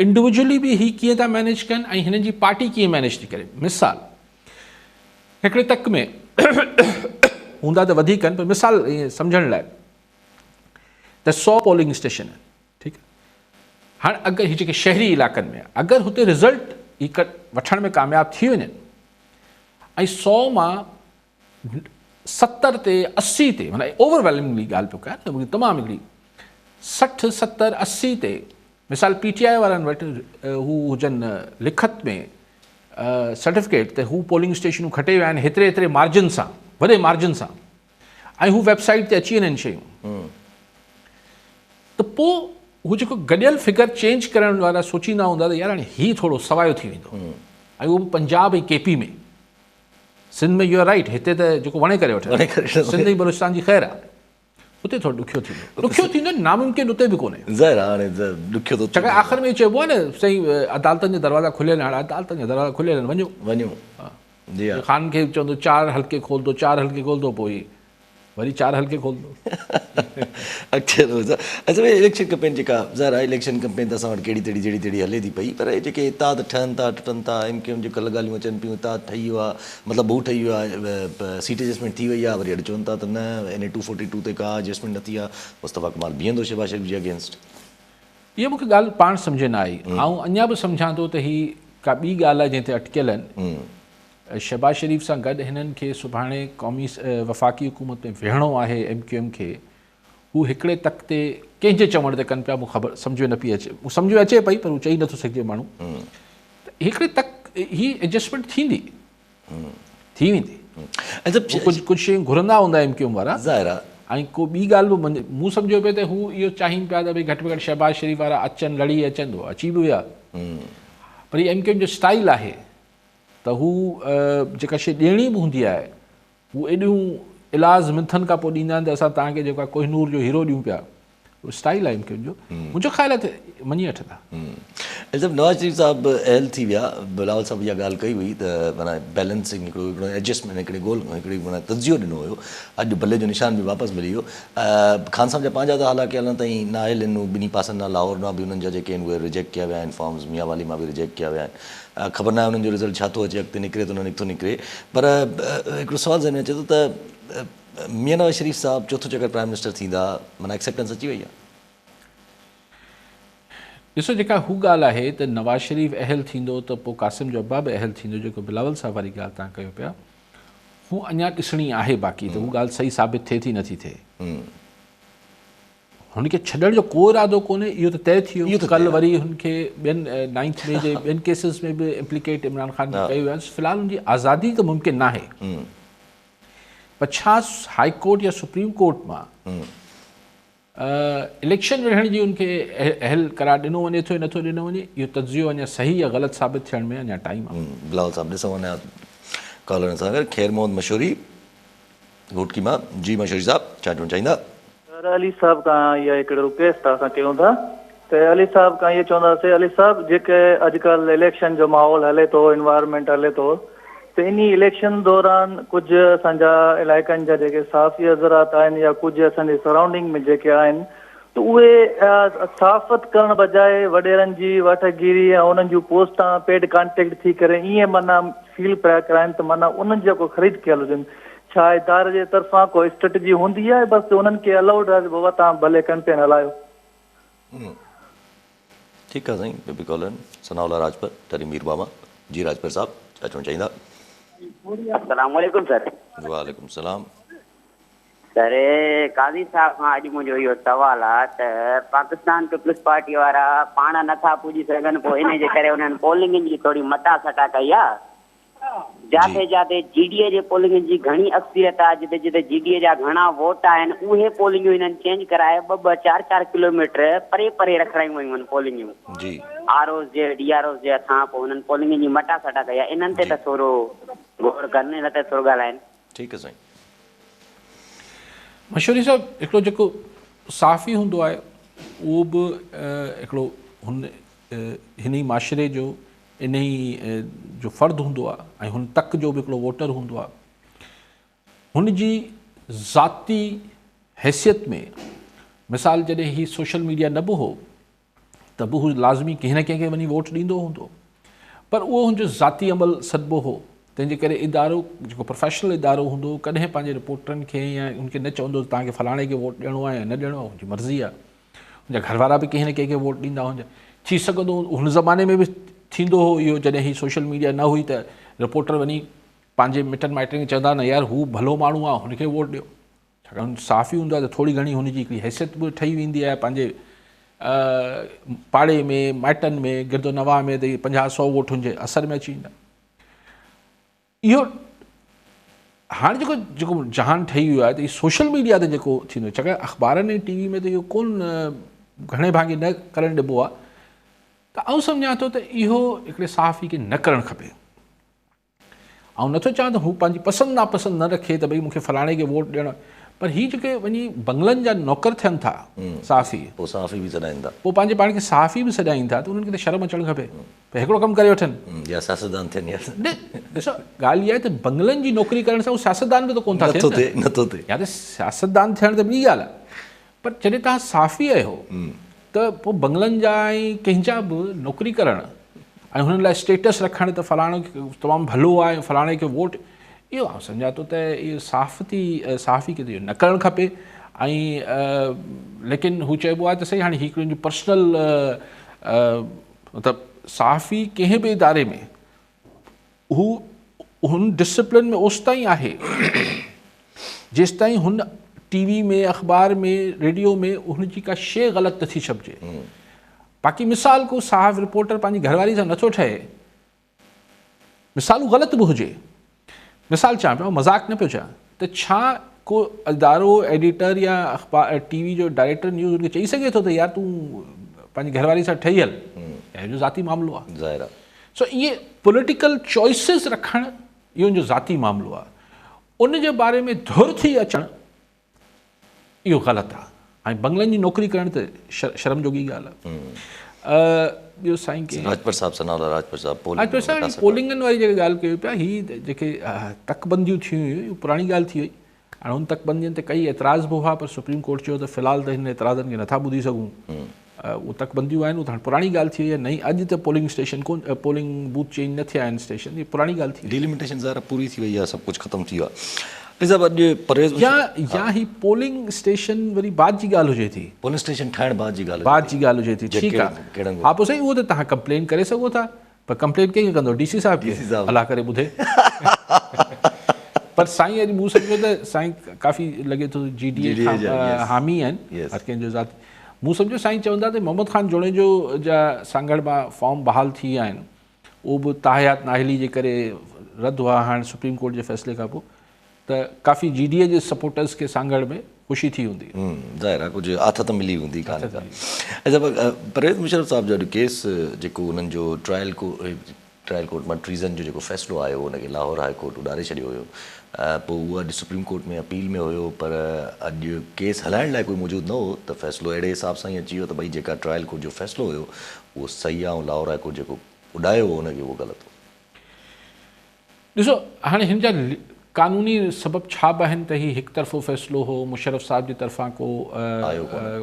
Speaker 2: انڊيويجولي به هي ڪيئن ٿا مينيج ڪن ۽ هنن جي پارٽي ڪيئن مينيج ٿي ڪري مثال هڪڙي تڪ ۾ هوندا ته وڌيڪ آهن پر مثال سمجهڻ لاء ته 100 پولنگ اسٽيشن آهن ٺيڪ هاڻ اگر هي جيڪي شهري علائقن ۾ اگر هتي رزلٽ هي وٺڻ ۾ ڪامياب ٿي وڃن ۽ 100 مان 70 تي 80 تي معنيٰ اوور ويلمنگلي ڳالهه پيو ڪيان نه تمام هڪڙي 60 70 80 تي مثال پي ٽي آء وارن وٽ هو هجن لکت ۾ سرٽيفڪيٽ ته هو پولنگ اسٽيشنون کٽي ويا آهن هيتري هيتري مارجن سان وڏي مارجن سان ۽ هو ويب سائيٽ تي اچي وڃن شيون ته پوء هو جيڪو گڏيل فگر چينج ڪرڻ وارا سوچيندا هوندا ته يار هاڻي هي ٿورو سوايو ٿي ويندو ۽ اهو به Punjab ۽ K P ۾ Sindh ۾ you are right هتي ته جيڪو وڻي ڪري وٺي سنڌ ۽ بلوچستان جي خير آهي اتي ٿورو ڏکيو ٿيندو ڏکيو ٿيندو ناممڪن اتي به ڪونهي
Speaker 1: ظاهر آهي هاڻي ڏکيو ته
Speaker 2: ڇاڪاڻ آخر ۾ چئبو آهي نه سائين عدالتن جا دروازا کليل آهن عدالتن جا دروازا کليل آهن وڃو
Speaker 1: وڃو جي ها
Speaker 2: خان کي چوندو چار حلقي کولندو چار حلقي کولندو پوء هي وري چار حلقي کولندو.
Speaker 1: اڳتي هلو اچا ڀاء اليڪشن ڪمپين جيڪا ظاهر آهي اليڪشن ڪمپين ته اسان وٽ ڪهڙي تهڙي جهڙي تهڙي هلي ٿي پئي پر اهي جيڪي اتحاد ٺهن ٿا ٽٽن ٿا ايم ڪيو ايم جي ڪلهه ڳالهيون اچن پيون اتحاد ٺهي ويو آهي مطلب هو ٺهي ويو آهي سيٽ ايڊجسٽمينٽ ٿي وئي آهي وري اڄ چون ٿا ته نه اين اي 242 تي ڪا ايڊجسٽمينٽ نه ٿي آهي مصطفيٰ ڪمال بيهندو شهباز شريف جي اگينسٽ.
Speaker 2: اها مون کي ڳالهه پاڻ سمجهه نه آئي. آئون اڃا به سمجهان ٿو ته هي ڪا ٻي ڳالهه آهي جنهن تي اٽڪيل آهن. شهباز شريف سان گڏ هنن کي سڀاڻي قومي وفاقي حڪومت ۾ ويهڻو آهي ايم ڪيو ايم کي. هو هڪڙي تڪ تي ڪنهن جي چوڻ تي ڪن پيا مون خبر سمجهه ۾ نه پئي اچي. مون سمجهه ۾ اچي پئي پر هو چئي نٿو سگهجي ماڻهو ته هڪڙي تڪ هي ايڊجسٽمينٽ ٿيندي. ٿي ويندي. ڪجهه ڪجهه شيون گهرندا هوندا ايم ڪيو ايم وارا.
Speaker 1: ظاهر آ.
Speaker 2: ۽ ڪو ٻي ڳالهه به مون سمجهيو پئي ته هو اهو چاهين پيا ته ڀئي گهٽ ۾ گهٽ شهباز شريف وارا اچن لڙي اچن ته اچي به ويا. پر هي ايم ڪيو ايم جو اسٽائيل آهي ته هو جيڪا شيء ڏيڻي به هوندي آهي هو ايڏيون الاز منٿن کان پوء ڏيندا آهن ته اسان توهان کي جيڪو آهي ڪوهنور جو هيرو ڏيون پيا. اسٽائيل آهي ايم ڪيو ايم جو منهنجو خيال آهي ته مڃي وٺندا.
Speaker 1: صاحب نواز شريف صاحب اهل ٿي ويا بلاول صاحب اها ڳالهه ڪئي هئي ته معنيٰ بيلنسنگ هڪڙو هڪڙو ايڊجسٽمينٽ هڪڙي گول هڪڙي معنيٰ تجزيو ڏنو هيو اڄ بلي جو نشان به واپس ملي ويو خان صاحب جا پنهنجا ته حالانڪه اڃا تائين نه آيل آهن ٻنهي پاسن ڏانهن لاهور ڏانهن به انهن جا جيڪي آهن اهي ريجيڪٽ ڪيا ويا آهن فارمز ميان والي مان به ريجيڪٽ ڪيا ويا آهن خبر ناهي انهن جو رزلٽ ڇا ٿو اچي اڳتي نڪري ٿو نه نٿو نڪري پر هڪڙو سوال ذهن ۾ اچي ٿو ته ميان نواز شريف صاحب چوٿون چڪر پرائم منسٽر ٿيندا معنيٰ ايڪسيپٽنس اچي وئي آهي.
Speaker 2: ڏسو جيڪا هو ڳالهه آهي ته نواز شريف اهل ٿيندو ته پوء قاسم جو ابا به اهل ٿيندو جيڪو بلاول صاحب واري ڳالهه تان ڪيو پيا هو اڃا ڏسڻي آهي باقي ته هو ڳالهه صحيح ثابت ٿئي ٿي نٿي ٿئي. هن کي ڇڏڻ جو ڪو ارادو ڪونهي اهو ته طئي ٿي ويو ڪل وري هن کي ٻين نائنٿ مي جي ٻين ڪيسز ۾ به امپليڪيٽ عمران خان کي ڪيو ويو آهي في الحال هن جي آزادي ته ممڪن ناهي پر ڇا هائي ڪورٽ يا سپريم ڪورٽ مان اليڪشن وڙهڻ جي ان کي اهل قرار ڏنو وڃي ٿو يا نٿو ڏنو وڃي اهو تجزيو اڃا صحيح يا غلط ثابت ٿيڻ ۾ اڃا ٽائيم آهي.
Speaker 1: بلاول صاحب ڏسون اڃا ڪالرن سان گڏ خير محمد مشوري گهوٽڪي مان جي مشوري صاحب ڇا چوڻ چاهيندا.
Speaker 5: سر علي صاحب کان اها هڪڙي رڪويسٽ اسان ڪيون ٿا ته علي صاحب کان اهو چونداسي علي صاحب جيڪي اڄ ڪالهه اليڪشن جو ماحول هلي ٿو انوائرمينٽ هلي ٿو ته انهي اليڪشن دوران ڪجهه اسان جا علائقن جا جيڪي صحافي حضرات آهن يا ڪجهه اسان جي سرائونڊنگ ۾ جيڪي آهن ته اهي صحافت ڪرڻ بجاء وڏيرن جي واٺگيري ۽ انهن جون پوسٽان پيڊ ڪانٽريڪٽ ٿي ڪري ائين معنيٰ فيل پيا ڪرائن ته معنيٰ انهن جا ڪو خريد ڪيل هجن. ڇا اداري جي طرفان ڪو اسٽريٽجي هوندي آهي بس انهن کي الائوڊ آهي ته بابا توهان ڀلي ڪمپين هلايو.
Speaker 1: ٺيڪ آ سائين بيبي ڪالن ثناء الله راڄپر ٽري مير ماما جي راڄپر صاحب ڇا چوڻ چاهيندا.
Speaker 6: السلام عليڪم سر.
Speaker 1: وعليڪم السلام.
Speaker 6: سر قاضي صاحب کان اڄ منهنجو اهو سوال آ ته پاڪستان پيپلز پارٽي وارا پاڻ نه ٿا پڄي سگهن پوء انهي جي ڪري انهن پولنگن جي ٿوري مٽا سٽا ڪئي آ جاٿي جاٿي جي ڊي اي جي پولنگن جي گهڻي اڪثريت آ جتي جتي جي ڊي اي جا گهڻا ووٽ آهن اهي پولنگيون هنن چينج ڪرائي ٻه ٻه چار چار ڪلوميٽر پري پري رکرايون ويون آهن پولنگيون
Speaker 1: جي.
Speaker 6: آر اوز جي ڊي آر اوز جي هٿان پوء انهن پولنگن جي مٽا سٽا ڪئي آ انهن تي ته ٿورو غور ڪن ان تي ٿورو ڳالهائن.
Speaker 1: ٺيڪ آ سائين.
Speaker 2: مشوري صاحب هڪڙو جيڪو صحافي هوندو آهي اهو به هڪڙو هن هن ئي معاشري جو ان ئي جو فرد هوندو آهي ۽ هن تڪ جو به هڪڙو ووٽر هوندو آهي هن جي ذاتي حيثيت ۾ مثال جڏهن هي سوشل ميڊيا نه به هو ته به هو لازمي ڪنهن نه ڪنهن کي وڃي ووٽ ڏيندو هوندو پر اهو هن جو ذاتي عمل سڏبو هو تنهن جي ڪري ادارو جيڪو پروفيشنل ادارو هوندو هو ڪڏهن پنهنجي رپورٽرن کي يا ان کي نه چوندو ته توهان کي فلاڻي کي ووٽ ڏيڻو آهي يا نه ڏيڻو آهي هن جي مرضي آهي هن جا گهر وارا به ڪنهن نه ڪنهن کي ووٽ ڏيندا هن جا ٿي سگهندو هن زماني ۾ به ٿيندو هو اهو جڏهن هي سوشل ميڊيا نه هئي ته رپورٽر وڃي پنهنجي مٽن مائٽن کي چوندا نه يار هو ڀلو ماڻهو آهي هن کي ووٽ ڏيو ڇاڪاڻ صحافي هوندو آهي ته ٿوري گهڻي هن جي هڪڙي حيثيت به ٺهي ويندي آهي پنهنجي پاڙي ۾ مائٽن ۾ گرد و نواح ۾ ته پنجاهه سو ووٽ هن جي اثر ۾ اچي ويندا اهو هاڻي جيڪو جيڪو جهان ٺهي ويو آهي ته سوشل ميڊيا تي جيڪو ٿيندو ڇاڪاڻ اخبارن ۽ ٽي وي ۾ ته اهو ڪون گهڻي ڀاڱي نه ڪرڻ ڏبو آهي ته آئون سمجهان ٿو ته اهو هڪڙي صحافي کي نه ڪرڻ کپي آئون نٿو چوان ته هو پنهنجي پسند ناپسند نه رکي ته ڀئي مون کي فلاڻي کي ووٽ ڏيڻ پر هي جيڪي وڃي بنگلن جا نوڪر ٿين ٿا صحافي
Speaker 1: پوء صحافي به سڏائين ٿا.
Speaker 2: پوء پنهنجي پاڻ کي صحافي به سڏائين ٿا ته انهن کي ته شرم اچڻ کپي ته هڪڙو ڪم ڪري وٺن.
Speaker 1: يا سياستدان ٿين يا.
Speaker 2: نه ڏسو ڳالهه اها آهي ته بنگلن جي نوڪري ڪرڻ سان هو سياستدان به ته ڪونه ٿا ٿين
Speaker 1: نه. نٿو ٿئي.
Speaker 2: يا ته سياستدان ٿيڻ ته ٻي ڳالهه آهي پر جڏهن توهان صحافي آهيو ته پوء بنگلن جا ۽ ڪنهن جا به نوڪري ڪرڻ ۽ هنن لاء اسٽيٽس رکڻ ته فلاڻو تمام ڀلو آهي ۽ فلاڻي کي ووٽ اهو آئون سمجهان ٿو ته اهو صحافتي صحافي کي ته اهو نه ڪرڻ کپي ۽ ليڪن هو چئبو آهي ته سائين هاڻي هي هڪڙو جو پرسنل مطلب صحافي ڪنهن به اداري ۾ هو هن ڊسپلن ۾ اوستائين آهي جيستائين هن ٽي وي ۾ اخبار ۾ ريڊيو ۾ هن جي ڪا شيء غلط نٿي ڇپجي باقي مثال ڪو صاحب رپورٽر پنهنجي گهر واري سان نٿو ٺهي مثال غلط به هجي مثال چوان پيو مذاق نه پيو چوان ته ڇا ڪو ادارو ايڊيٽر يا اخبار ٽي وي جو ڊائريڪٽر نيوز ان کي چئي سگهي ٿو ته يار تون پنهنجي گهر واري سان ٺهي هل هن جو ذاتي معاملو آهي
Speaker 1: ظاهر آهي
Speaker 2: سو اهي پوليٽيڪل چوائسز رکڻ اهو ان جو ذاتي معاملو آهي ان جي باري ۾ ڌر ٿي اچڻ اهو غلط آهي ۽ بنگلن جي نوڪري ڪرڻ ته شرم جوڳي ڳالهه آهي ٻيو سائين ڪي
Speaker 1: راجپر صاحب ثناء الله راجپر صاحب
Speaker 2: پولنگ راجپر صاحب پولنگن واري جيڪا ڳالهه ڪيو پيا هي جيڪي تڪبنديون ٿيون هيون پراڻي ڳالهه ٿي وئي هاڻي ان تڪبندين تي ڪئي اعتراض به هئا پر سپريم ڪورٽ چيو ته في الحال ته هن اعتراضن کي نٿا ٻڌي سگهون اهو تڪبنديون آهن اهو ته هاڻي پراڻي ڳالهه ٿي وئي آهي نئين اڄ ته پولنگ اسٽيشن ڪون پولنگ بوٿ چينج نه ٿيا آهن اسٽيشن هي پراڻي ڳالهه ٿي وئي.
Speaker 1: ڊيلميٽيشن ظاهر آهي پوري ٿي وئي آهي سڀ ڪجهه ختم ٿي ويو آهي علي صاحب اڄ پرويز
Speaker 2: يا يا هي پولنگ اسٽيشن وري بعد جي ڳالهه هجي ٿي.
Speaker 1: پولنگ اسٽيشن ٺاهڻ بعد جي ڳالهه
Speaker 2: بعد جي ڳالهه هجي ٿي ٺيڪ آهي ها پوء سائين اهو ته توهان ڪمپلين ڪري سگهو ٿا پر ڪمپلين ڪنهن کي ڪندو ڊي سي صاحب کي الله ڪري ٻڌي پر پر سائين اڄ مون سمجهيو ته سائين ڪافي لڳي ٿو جي ڊي اي حامي آهن هر ڪنهن جو ذات مون سمجهيو سائين چوندا ته محمد خان جوڻيجو جا سانگهڙ مان فارم بحال ٿي ويا آهن اهو به تاحيات نااهلي جي ڪري رد هئا هاڻ سپريم ڪورٽ جي فيصلي کان پوء ته ڪافي جي ڊي اي جي سپورٽرز کي سانگهڙ ۾ خوشي ٿي هوندي.
Speaker 1: ظاهر آهي ڪجهه آٿت ملي هوندي ڪا نه ڪا. اڇا پرويز مشرف صاحب جو اڄ ڪيس جيڪو انهن جو ٽرائل ٽرائل ڪورٽ مان ٽريزن جو جيڪو فيصلو آيو ان کي لاهور هاء ڪورٽ اڏاري ڇڏيو هيو پوء اهو اڄ سپريم ڪورٽ ۾ اپيل ۾ هيو پر اڄ ڪيس هلائڻ لاء ڪوئي موجود نه هو ته فيصلو اهڙي حساب سان ئي اچي ويو ته ڀئي جيڪا ٽرائل ڪورٽ جو فيصلو هيو اهو صحيح آهي ۽ لاهور هاء ڪورٽ جيڪو اڏايو هو ان کي اهو غلط هو.
Speaker 2: ڏسو هاڻي هن جا قانوني سبب ڇا به آهن ته هي هڪ طرفو فيصلو هو، مشرف صاحب جي طرفان ڪو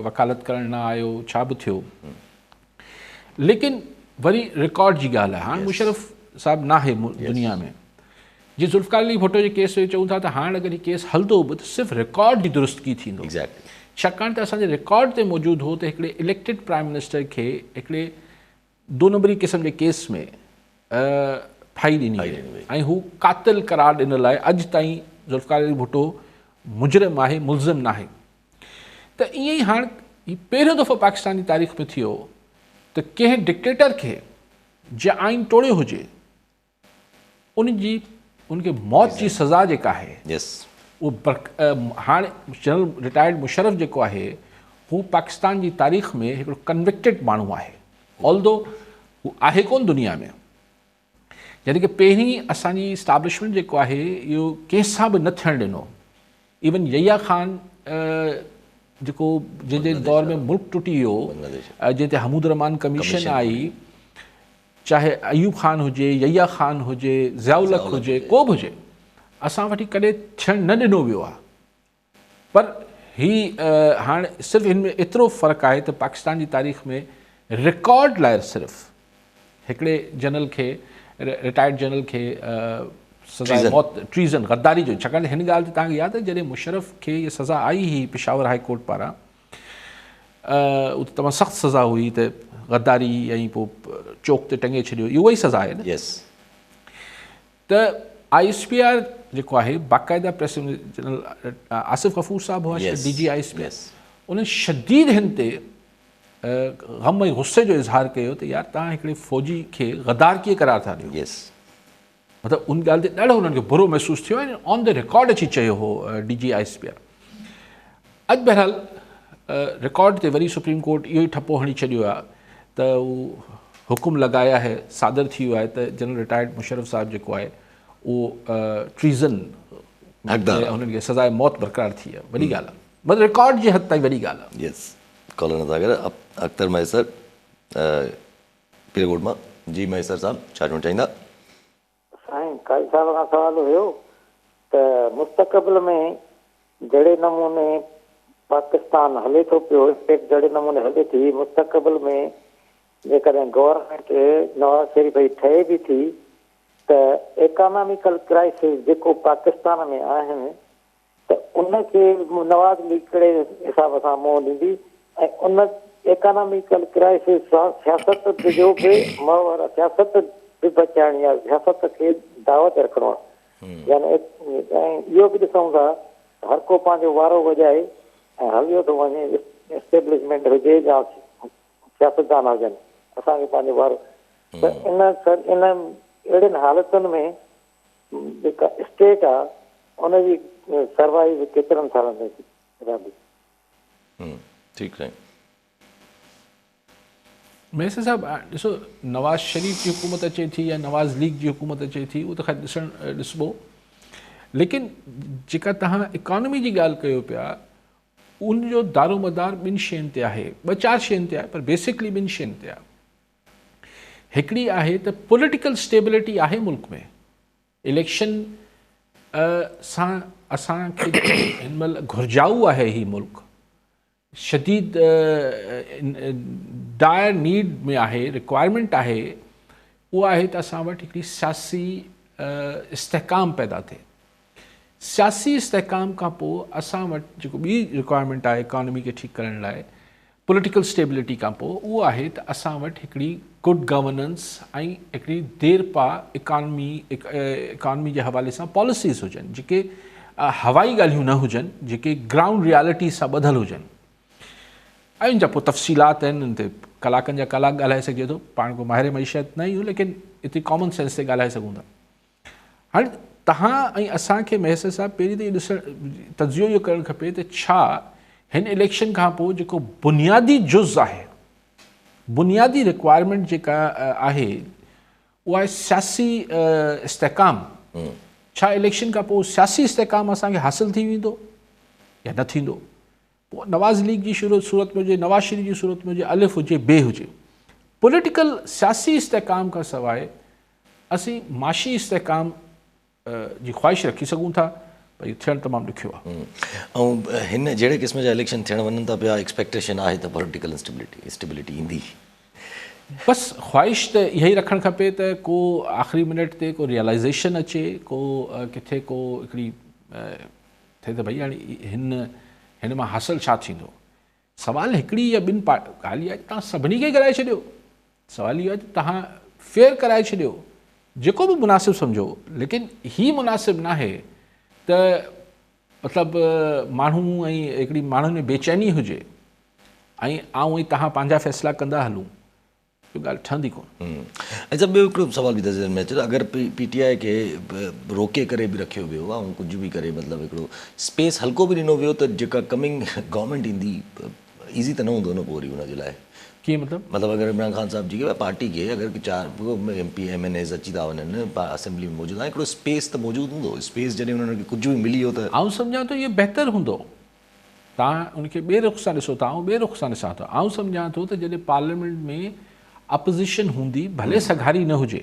Speaker 2: وڪالت ڪرڻ نه آيو، ڇا به ٿيو ليڪن وري رڪارڊ جي ڳالهه آهي. هاڻ مشرف صاحب ناهي دنيا ۾، جي ذوالفقار علي ڀٽو جي ڪيس جو چئون ٿا ته هاڻ اگر هي ڪيس هلندو به ته صرف رڪارڊ جي درستگي ٿيندو، ڇاڪاڻ ته اسان جي رڪارڊ تي موجود هو ته هڪڙي اليڪٽيڊ پرائم منسٽر کي هڪڙي دو نمبري قسم جي ڪيس ۾ ڦاهي ڏني وئي ۽ هو قاتل قرار ڏنل آهي. اڄ تائين ذوالفقار علي ڀٽو مجرم آهي، ملزم ناهي. ته ائين ئي هاڻ هي پهريون دفعو پاڪستان جي تاريخ ۾ ٿيو ته ڪنهن ڊڪٽيٽر کي جنهن آئين ٽوڙيو هجي ان جي ان کي موت جي سزا جيڪا آهي اهو هاڻ جنرل رٽائرڊ مشرف جيڪو آهي هو پاڪستان جي تاريخ ۾ هڪڙو ڪنوڪٽيڊ ماڻهو آهي آلدو هو آهي ڪون دنيا ۾، يعني ڪه پهرين اسان جي اسٽابلشمينٽ جيڪو آهي اهو ڪنهن سان به نه ٿيڻ ڏنو. ايون يحيٰ خان جيڪو جنهن جي دور ۾ ملڪ ٽٽي ويو، جنهن تي حمود الرحمان ڪميشن آئي، چاهي ايوب خان هجي، يحيٰ خان هجي، ضياء الحق هجي، ڪو به هجي، اسان وٽ هي ڪڏهن ٿيڻ نه ڏنو ويو آهي. پر هي هاڻ صرف هن ۾ ايترو فرق آهي ته پاڪستان جي تاريخ ۾ رڪارڊ لاء صرف هڪڙي جنرل کي، رٽائرڊ جنرل کي سزاء موت، ٽريزن، غداري جو، ڇاڪاڻ ته هن ڳالهه تي توهان کي ياد آهي جڏهن مشرف کي هيء سزا آئي هئي پشاور هاء ڪورٽ پاران، اتي تمام سخت سزا هئي ته غداري ۽ پوء چوڪ تي ٽنگي ڇڏيو، اها ئي سزا آهي نه؟ ته I S P R جيڪو آهي باقاعده پريس جنرل آصف غفور صاحب هئا D G I S P R, انهن شديد هن تي غم ۽ غصي جو اظهار ڪيو ته يار توهان هڪڙي فوجي کي غدار ڪيئن قرار ٿا ڏيو؟ مطلب ان ڳالهه تي ڏاڍو انهن کي برو محسوس ٿيو ۽ آن the record اچي چيو هو D G I S P R. اڄ بهرحال رڪارڊ تي وري سپريم ڪورٽ اهو ئي ٺپو هڻي ڇڏيو آهي ته هو حڪم لڳايا آهي، صادر ٿي ويو آهي ته جنرل رٽائرڊ مشرف صاحب جيڪو آهي اهو ٽريزن هنن کي سزاء موت برقرار ٿي آهي. وڏي ڳالهه آهي، مطلب رڪارڊ جي حد تائين وڏي ڳالهه آهي.
Speaker 1: يس ڪالر نٿا ڪري اختر مهيسر پيرڪوٽ مان. جي مهيسر صاحب ڇا چوڻ چاهيندا؟
Speaker 7: سائين قاضي صاحب کان سوال هيو ته مستقبل ۾ جهڙي نموني پاڪستان هلي ٿو پيو اسٽيٽ جهڙي نموني هلي ٿي مستقبل ۾ جيڪڏهن گورنمينٽ نواز شريف جي ٺهي به ٿي ته ايڪاناميڪل ڪرائسز جيڪو پاڪستان ۾ آهن ته ان کي نواز ليگ ڪهڙي حساب سان منهن ڏيندي ۽ ان ايڪاناميڪل ڪرائسز سان سياست جو به محور سياست به بچائڻي آهي، سياست کي داء تي رکڻو آهي يعني ۽ اهو به ڏسون ٿا ته هر ڪو پنهنجو وارو وڄائي ۽ هليو ٿو وڃي اسٽيبلشمينٽ هجي يا سياستدان هجن اسان کي پنهنجو وارو ته ان ان اهڙين حالتن ۾ جيڪا اسٽيٽ آ ان جي سروائيو ڪيترن سالن تائين رهندي.
Speaker 1: ٺيڪ سائين.
Speaker 2: ميسر صاحب ڏسو نواز شريف جي حڪومت اچي ٿي يا نواز ليگ جي حڪومت اچي ٿي اهو ته خير ڏسڻ ڏسبو ليڪن جيڪا توهان اڪانومي جي ڳالهه ڪيو پيا ان جو دارومدار ٻن شين تي آهي، ٻه چار شين تي آهي پر بيسڪلي ٻن شين تي آهي. هڪڙي آهي ته پوليٽيڪل اسٽيبلٽي آهي ملڪ ۾، اليڪشن سان اسان کي هن مهل گهرجائو آهي هي ملڪ شديد ڊائر نيڊ ۾ آهي، رڪوائرمينٽ آهي، اها آهي ته اسان وٽ هڪڙي سياسي استحڪام پيدا ٿئي. سياسي استحڪام کان پوء اسان وٽ جيڪو ٻي رڪوائرمينٽ آهي اڪانومي کي ٺيڪ ڪرڻ لاء پوليٽيڪل اسٽيبلٽي کان پوءِ اهو آهي ته اسان وٽ هڪڙي گڊ گورننس ۽ هڪڙي دير پا اڪانمي اڪانمي جي حوالي سان پاليسيز هجن، جيڪي هوائي ڳالهيون نه هجن، جيڪي گرائونڊ ريالٽي سان ٻڌل هجن. ۽ ان جا پوءِ تفصيلات آهن، ان تي ڪلاڪن جا ڪلاڪ ڳالهائي سگهجي ٿو. پاڻ ڪو ماهر معيشت نه آهيون، ليڪن ايتري ڪامن سينس تي ڳالهائي سگهون ٿا. هاڻي توهان ۽ اسان کي مهيسر صاحب پهرين ته اهو ڏسڻ، تجزيو اهو ڪرڻ کپي ته ڇا هن اليڪشن کان پوءِ جيڪو بنيادي جز آهي، بنيادي رڪوائرمينٽ جيڪا آهي اها آهي سياسي استحڪام، ڇا اليڪشن کان پوءِ سياسي استحڪام اسان کي حاصل ٿي ويندو يا نه ٿيندو؟ پوءِ نواز ليگ جي صورت ۾ هجي، نواز شريف جي صورت ۾ هجي، الف هجي، بي هجي، پوليٽيڪل سياسي استحڪام کان سواءِ اسين معاشي استحڪام جي خواهش رکي سگهون ٿا، پر اهو ٿيڻ تمام ڏکيو آهي.
Speaker 1: ۽ هن جهڙي قسم جا اليڪشن ٿيڻ وڃن ٿا پيا، ايڪسپيڪٽيشن آهي ته پوليٽيڪل اسٽيبلٽي ايندي.
Speaker 2: بس خواهش ته اها ئي رکڻ کپي ته ڪو آخري منٽ تي ڪو ريئلائزيشن اچي، ڪو ڪٿي ڪو هڪڙي ٿئي ته ڀئي هاڻي هن هن مان حاصل ڇا ٿيندو. سوال هڪڙي يا ٻن ڳالهه اها آهي ته توهان سڀني کي ڪرائي ڇڏيو، سوال اهو آهي ته توهان فيئر ڪرائي ڇڏيو، جيڪو به مناسب سمجهو، ليڪن هي مناسب ناهي ته مطلب ماڻهو ۽ هڪڙي ماڻهن ۾ بيچيني هجي ۽ آئون ۽ توهان پنهنجا فيصلا ڪندا هلون، اها ڳالهه ٺهندي ڪونه.
Speaker 1: اڇا ٻيو هڪڙو سوال به ذهن ۾ اچي ٿو، اگر پي ٽي آء کي روڪي ڪري به رکيو ويو ۽ ڪجهه به ڪري مطلب هڪڙو اسپيس هلڪو به ڏنو ويو ته جيڪا ڪمنگ گورنمينٽ ايندي ايزي ته نه هوندو نه پوء وري ان جي لاء.
Speaker 2: ڪيئن مطلب؟
Speaker 1: مطلب اگر عمران خان صاحب جي پارٽي کي اگر چار M P M N As اچي ٿا وڃن، اسيمبلي ۾ موجود آهن، هڪڙو اسپيس ته موجود هوندو، اسپيس جڏهن انهن کي ڪجهه به ملي ويو ته.
Speaker 2: آئون سمجهان ٿو اهو بهتر هوندو. توهان ان کي ٻئي رخ سان ڏسو ٿا، آئون ٻئي رخ سان ڏسان ٿو. آئون سمجهان ٿو ته جڏهن پارليامينٽ ۾ اپوزيشن هوندي، ڀلي سگهاري نه هجي،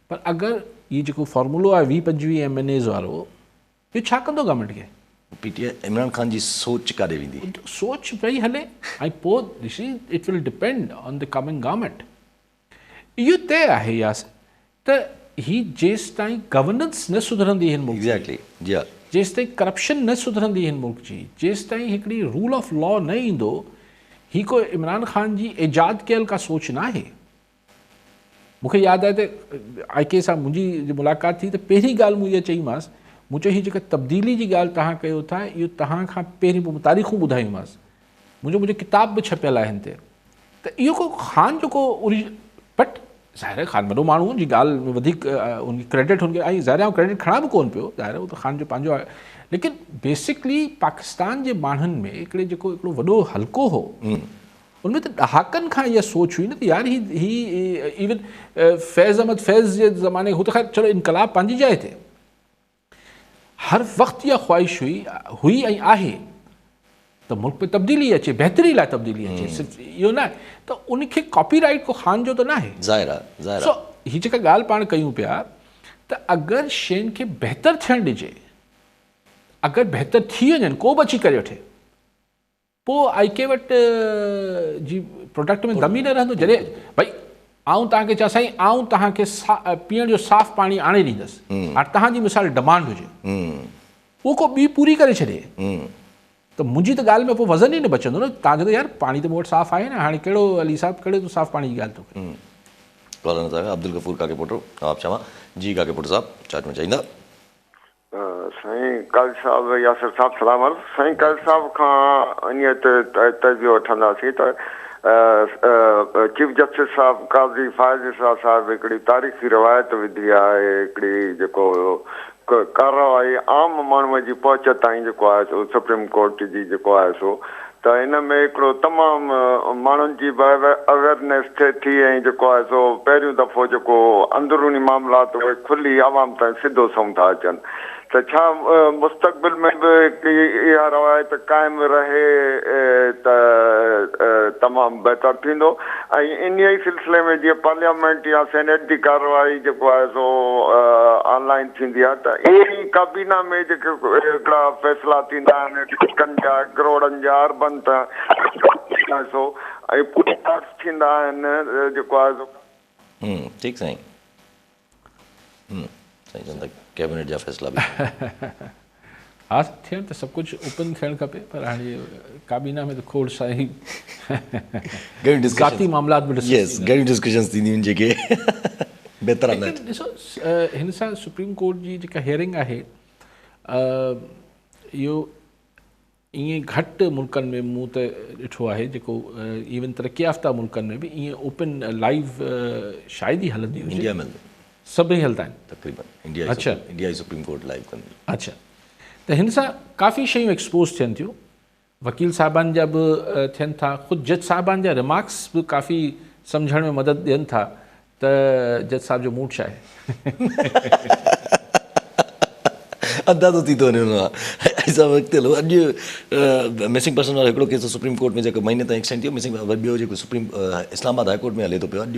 Speaker 2: پر اگر هي جيڪو فارمولو آهي 20 25 ايم اين ايز وارو، اهو ڇا ڪندو گورنمينٽ کي؟
Speaker 1: پي ٽي آء عمران خان جي سوچ ڪاڏي ويندي؟
Speaker 2: سوچ پئي هلي ۽ پوء ڏسي it will depend on the coming government. اهو طئي آهي ياسر ته هي جيستائين گورننس نه سڌرندي هن ملڪ جي،
Speaker 1: ايگزيڪٽلي جي ها،
Speaker 2: جيستائين ڪرپشن نه سڌرندي هن ملڪ جي، جيستائين هڪڙي رول آف لا نه ايندو، هي ڪو عمران خان جي ايجاد ڪيل ڪا سوچ نه آهي. مون کي ياد آهي ته آء ڪي سان منهنجي ملاقات ٿي ته پهرين ڳالهه مون اها چئيمانس، مون چيو هي جيڪا تبديلي جي ڳالهه توهان ڪيو ٿا اهو توهان کان پهرين پوء مون تاريخون ٻڌايونمانس، منهنجو ڪتاب به ڇپيل آهي هن تي، ته اهو ڪو خان جو ڪو بٽ ظاهر آهي خان وڏو ماڻهو جي ڳالهه ۾ وڌيڪ ان کي ڪريڊٽ هن کي ۽ ظاهر آهي آئون ڪريڊٽ کڻان به ڪونه پيو، ظاهر آهي اهو ته خان جو پنهنجو آهي، ليڪن بيسڪلي پاڪستان جي ماڻهن ۾ هڪڙي جيڪو هڪڙو وڏو حلقو هو ان ۾ ته ڏهاڪن کان اها سوچ هئي نه ته يار هي هي ايون فيض احمد فيض جي زماني هو ته خير چلو انقلاب پنهنجي جاء تي، هر وقت اها خواهش هئي هئي ۽ آهي ته ملڪ ۾ تبديلي اچي، بهتري لاء تبديلي اچي، صرف اهو نه ته ان کي ڪاپي رائيٽ ڪو خان جو ته نه آهي.
Speaker 1: ظاهر آهي، ظاهر
Speaker 2: سو هي جيڪا ڳالهه پاڻ ڪيون پيا ته اگر شين کي بهتر ٿيڻ ڏجي، اگر بهتر ٿي وڃن ڪو به اچي ڪري وٺي، پوء آء ڪي وٽ جي پروڊڪٽ ۾ دم ئي نه رهندو. جڏهن ڀئي آئون توهان کي چوان سائين آئون توهان کي پيئڻ جو صاف پاڻي آڻي ڏيندس، هاڻي توهان جي مثال ڊمانڊ هجي، اهو ڪو ٻي پوري ڪري ڇڏي ته منهنجي ته ڳالهه ۾ پوء وزن ئي نه بچندو نه. توهان چوندو يار پاڻي ته مون وٽ صاف آهي نه، هاڻي ڪهڙو علي صاحب ڪهڙو تون صاف پاڻي جي ڳالهه ٿو ڪرين.
Speaker 1: ڪالر صاحب عبدالغفور ڪاڪي پوٽو نواب شاهه مان، جي ڪاڪي پوٽو صاحب ڇا چوڻ چاهيندا؟
Speaker 3: سائين قاضي صاحب ياسر صاحب سلام عرض. سائين قاضي صاحب کان انهيء تي تجزيو وٺنداسين ته چيف جسٽس صاحب قاضي فائز عيسيٰ صاحب هڪڙي تاريخي روايت وڌي آهي، هڪڙي جيڪو ڪارروائي عام ماڻهوء جي پهچ تائين جيڪو آهي سو سپريم ڪورٽ جي جيڪو آهي سو ته ان ۾ هڪڙو تمام ماڻهن جي به اويرنيس ٿئي ٿي ۽ جيڪو آهي سو پهريون دفعو جيڪو اندروني معاملات اهي کلي عوام تائين سڌو سنئون ٿا اچن ته ڇا مستقبل ۾ به هڪڙي اها روايت قائم رهي ته تمام بهتر ٿيندو ۽ انهيء ئي سلسلي ۾ جيئن پارليامينٽ يا سينيٽ جي ڪارروائي جيڪو آهي سو آن لائين ٿيندي آهي ته ائين ئي ڪابينا ۾ جيڪي هڪڙا فيصلا ٿيندا آهن لکن جا ڪروڙن جا اربن ته سو ۽ پوء ٿيندا آهن جيڪو آهي سو.
Speaker 1: ٺيڪ سائين. سائين چون ٿا ڪيبنيٽ جا فيصلا به.
Speaker 2: ها ٿيڻ ته سڀ ڪجهه اوپن ٿيڻ کپي پر هاڻي ڪابينا ۾ ته کوڙ سائين ذاتي معاملات به
Speaker 1: ڊسڪس گهڻيون ڊسڪشنز ٿينديون آهن جيڪي بهتر آهن.
Speaker 2: ليڪن ڏسو هن سان سپريم ڪورٽ جي جيڪا هيئرنگ آهي اهو ائين گهٽ ملڪن ۾ مون ته ڏٺو آهي جيڪو ايون ترقي يافته ملڪن ۾ به ائين اوپن لائيو شايد ئي هلندي هجي.
Speaker 1: انڊيا ۾
Speaker 2: سڀئي هلندا آهن
Speaker 1: تقريبن انڊيا اڇا انڊيا جي سپريم ڪورٽ لائيو ڪندي.
Speaker 2: اڇا ته هن سان ڪافي شيون ايڪسپوز ٿين ٿيون وڪيل صاحبان جا به ٿين ٿا خود جج صاحبان جا ريمارڪس به ڪافي سمجهڻ ۾ مدد ڏين ٿا ته جج صاحب جو موڊ ڇا آهي.
Speaker 1: اندازو ٿي ٿو وڃي ان مان. صاحب اڳتي هلو اڄ مسنگ پرسن وارو هڪڙو ڪيس سپريم ڪورٽ ۾ جيڪو مهيني تائين ايڪسٽينڊ ٿيو مسنگ وري ٻيو جيڪو سپريم اسلام آباد هاء ڪورٽ ۾ هلي ٿو پيو اڄ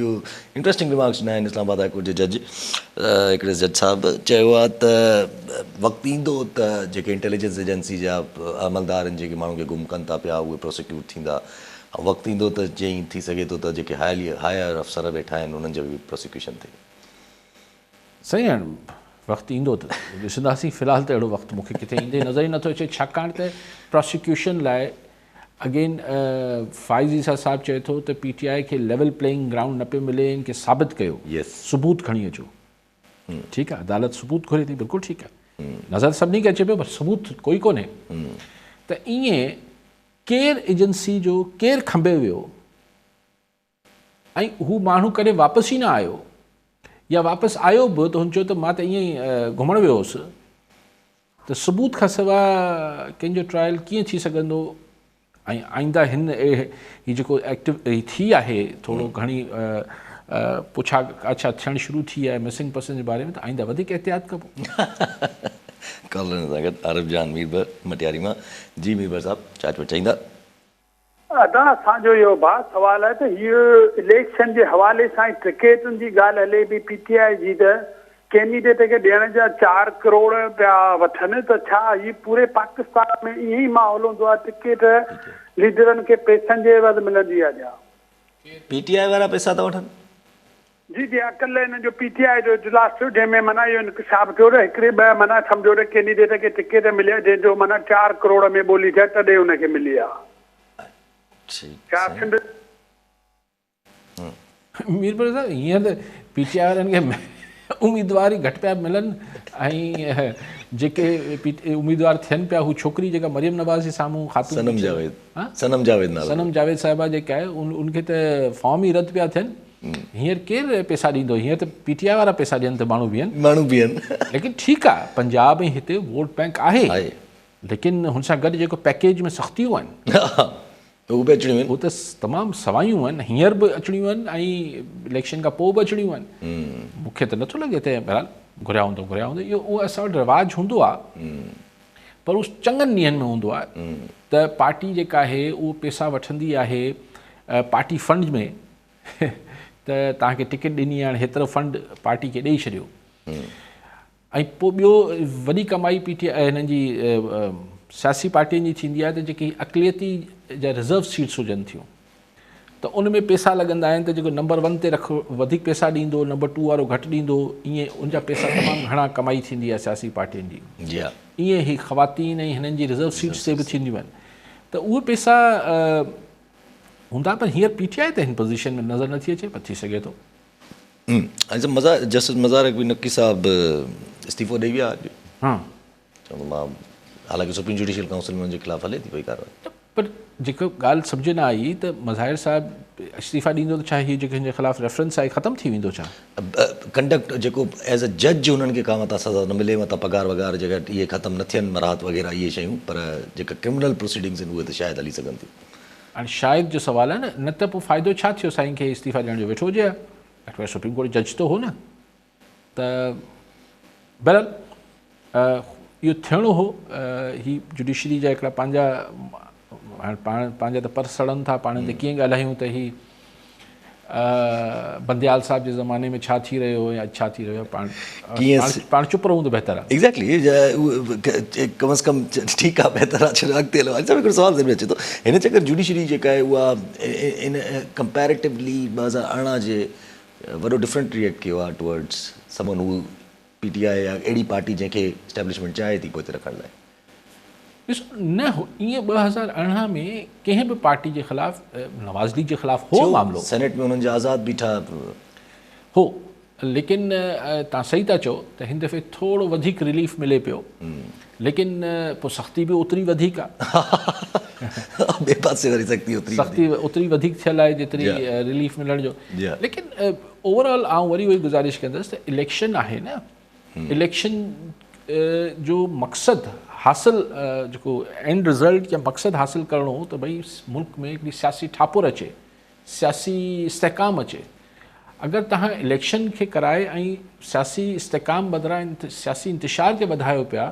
Speaker 1: انٽريسٽنگ ريمارڪس ڏنا آهن اسلام آباد هاء ڪورٽ جي جج هڪڙي جج صاحب چيو آهي ته وقت ايندو ته جيڪي انٽيليجنس ايجنسي جا عملدار آهن جيڪي ماڻهن کي گم ڪن ٿا پيا اهي پروسيڪيوٽ ٿيندا وقت ايندو ته جئين ٿي سگهي ٿو ته جيڪي هائر افسر ويٺا آهن انهن جي به پروسيڪيوشن ٿئي.
Speaker 2: سائين هاڻ وقت ايندو ته ڏسنداسين في الحال ته اهڙو وقت مون کي ڪٿي ايندي نظر ئي نٿو اچي ڇاڪاڻ ته پراسيڪيوشن لاء اگين فائز عيسيٰ صاحب چئي ٿو ته پي ٽي آء کي ليول پليئنگ گرائونڊ نه پيو ملي ان کي ثابت ڪيو ثبوت کڻي اچو ٺيڪ آهي عدالت ثبوت گهري ٿي بلڪل ٺيڪ آهي نظر سڀني کي اچي پيو پر ثبوت ڪوئي ڪونهي ته ائين ڪير ايجنسي جو ڪير کنڀي ويو ۽ هو ماڻهو ڪڏهن واپس ئي نه آيو يا واپس آيو به ته هن چيو ته مان ته ائين ئي گهمڻ ويو هوس ته ثبوت کان سواء ڪنهن جو ٽرائل ڪيئن ٿي سگهندو ۽ آئنده هن هي جيڪو ايڪٽو هي ٿي آهي ٿورو گهڻي پڇا ڪاڇا ٿيڻ شروع ٿي آهي مسنگ پرسن جي باري ۾ ته آئنده وڌيڪ احتياط ڪبو.
Speaker 1: ڪالرن سان گڏ عارف جان ميربحر مٽياري مان جي ميربحر صاحب چاچ پچائيندا.
Speaker 8: ادا اسان جو اهو ڀاء سوال آهي ته هيء اليڪشن جي حوالي سان ۽ ٽڪيٽن جي ڳالهه هلي پئي پي ٽي آء جي ته ڪينڊيڊيٽ کي ڏيڻ جا چار ڪروڙ پيا وٺن ته ڇا هي پوري پاڪستان ۾ ائين ئي ماحول هوندو آهي ٽڪيٽ ليڊرن کي پئسن جي عيوض ملندي آهي ڇا.
Speaker 1: پي ٽي آء وارا پئسا ٿا وٺن.
Speaker 8: جي جي اڪل هن جو پي ٽي آء جو اجلاس ٿيو جنهن ۾ معنيٰ اهو انڪشاف ٿيو ته هڪڙي ٻه معنيٰ سمجهو ته ڪينڊيڊيٽ کي ٽڪيٽ ملي آهي جنهن جو معنيٰ چار ڪروڙ ۾ ٻولي ٿي آهي تڏهن ان کي ملي آهي. ڇا سنڌ.
Speaker 2: ميرپور صاحب هينئر ته پي ٽي آء وارن کي اميدوار ئي گهٽ پيا ملن ۽ جيڪي اميدوار ٿين پيا هو ڇوڪري جيڪا مريم نواز جي سامهون خاتون
Speaker 1: صنم جاويد صنم جاويد نالو
Speaker 2: صنم جاويد صاحبه جيڪا آهي ان کي ته فارم ئي رد پيا ٿين هينئر ڪير پئسا ڏيندو هينئر ته پي ٽي آء وارا پئسا ڏين ته ماڻهو بيهن.
Speaker 1: ماڻهو بيهن.
Speaker 2: ليڪن ٺيڪ آ پنجاب ۽ هتي ووٽ بينڪ آهي ليڪن هن سان گڏ جيڪو پيڪيج ۾ سختيون آهن
Speaker 1: اهي به اچڻيون آهن.
Speaker 2: هو ته تمام سوايون آهن هينئر به اچڻيون آهن ۽ اليڪشن کان پوء به اچڻيون آهن مون کي ته نٿو لڳي ته بهرحال گهريا هوندو گهريا هوندو اهو اسان وٽ رواج هوندو آ پر اهو چڱن ڏينهن ۾ هوندو آ ته پارٽي جيڪا آهي اهو پئسا وٺندي آهي پارٽي فنڊ ۾ ته توهان کي ٽڪيٽ ڏني آهي هاڻي هيترو فنڊ پارٽي کي ڏئي ڇڏيو ۽ پوء ٻيو وڏي ڪمائي پي ٽي آء هنن جي سياسي پارٽين جي ٿيندي آهي ته جيڪي اقليتي جا رزرو سيٽس هجن ٿيون ته ان ۾ پيسا لڳندا آهن ته جيڪو نمبر ون تي رک وڌيڪ پيسا ڏيندو نمبر ٽو وارو گهٽ ڏيندو ائين ان جا پيسا تمام گهڻا ڪمائي ٿيندي آهي سياسي پارٽين جي
Speaker 1: جي ها
Speaker 2: ائين هي خواتين ۽ هنن جي رزرو سيٽس تي به ٿينديون آهن ته اهي پيسا هوندا پر هينئر پي ٽي آء ته هن پوزيشن ۾ نظر نٿي اچي پر ٿي سگهي ٿو.
Speaker 1: ۽ مزار جسٽس مزار اقبال نقوي صاحب استعيفو ڏئي ويا اڄ. چوندو مان حالانڪه سپريم جوڊيشل ڪائونسل ۾ ان جي خلاف هلي ٿي پئي ڪارروائي.
Speaker 2: پر جيڪا ڳالهه سمجهه نه آئي ته مظاهر صاحب استعيفا ڏيندو ته ڇا هي جيڪو هن جي خلاف ريفرنس آهي ختم ٿي ويندو ڇا؟
Speaker 1: ڪنڊڪٽ جيڪو ايز اي جج انهن کي ڪا متان سزا نه ملي متان پگهار وگهار جيڪا اهي ختم نه ٿين مراحت وغيره اهي شيون پر جيڪا ڪرمنل پروسيڊنگس آهن اهي ته شايد هلي سگهن ٿيون.
Speaker 2: هاڻي شايد جو سوال آهي نه نه ته پوء فائدو ڇا ٿيو سائين کي استعيفا ڏيڻ جو ويٺو هجي ها گهٽ ۾ گهٽ سپريم ڪورٽ جج ته هو نه ته بهرحال اهو ٿيڻو هو هي جڊيشري جا هڪڙا پنهنجا هاڻي پاڻ پنهنجا ته پر سڙن ٿا پاڻ تي ڪيئن ڳالهايون ته هي بنديال صاحب جي زماني ۾ ڇا ٿي رهيو هو يا اڄ ڇا ٿي رهيو آهي پاڻ پاڻ چپ رهون ته بهتر آهي.
Speaker 1: ايگزيڪٽلي ڪم از ڪم ٺيڪ آهي بهتر آهي ڇو اڳتي هلو علي صاحب هڪڙو سوال ذهن ۾ اچي ٿو هن چڪر جوڊيشري جيڪا آهي اها ان ڪمپيريٽولي 2018 جي وڏو ڊفرنٽ ريئيڪٽ ڪيو آهي ٽوورڊس سمون هو پي ٽي آء يا اهڙي پارٽي جنهن کي اسٽيبلشمينٽ چاهي ٿي پوئتي رکڻ لاء.
Speaker 2: ڏسو نه ائين 2018 ۾ ڪنهن به پارٽي جي خلاف نواز ليگ جي خلاف هو معاملو.
Speaker 1: سينيٽ ۾ انهن جا آزاد بيٺا.
Speaker 2: هو ليڪن توهان صحيح ٿا چئو ته هن دفعي ٿورو وڌيڪ رليف ملي پيو ليڪن پوء سختي به اوتري وڌيڪ آ.
Speaker 1: ٻئي پاسي وري سختي اوتري
Speaker 2: سختي اوتري وڌيڪ ٿيل آهي جيتري رليف ملڻ جو ليڪن اوور آل آئون وري اهو ئي گذارش ڪندس ته اليڪشن آهي نه اليڪشن جو مقصد حاصل جيڪو اينڊ رزلٽ يا مقصد حاصل ڪرڻو هو ته ڀئي ملڪ ۾ هڪڙي سياسي ٺاپر اچي، سياسي استحڪام اچي. اگر توهان اليڪشن کي ڪرائي ۽ سياسي استحڪام بدران سياسي انتشار کي وڌايو پيا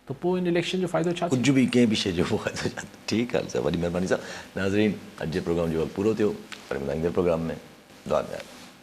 Speaker 2: ته پوء ان اليڪشن جو فائدو ڇا ٿيو؟
Speaker 1: ڪجهه به ڪنهن به شيء جو فائدو ڇا ٿيو؟ ٺيڪ آهي صاحب وڏي مهرباني صاحب. ناظرين اڄ جي پروگرام جو وقت پورو ٿيو وري ملندا ايندڙ پروگرام ۾ دعا ۾ ياد.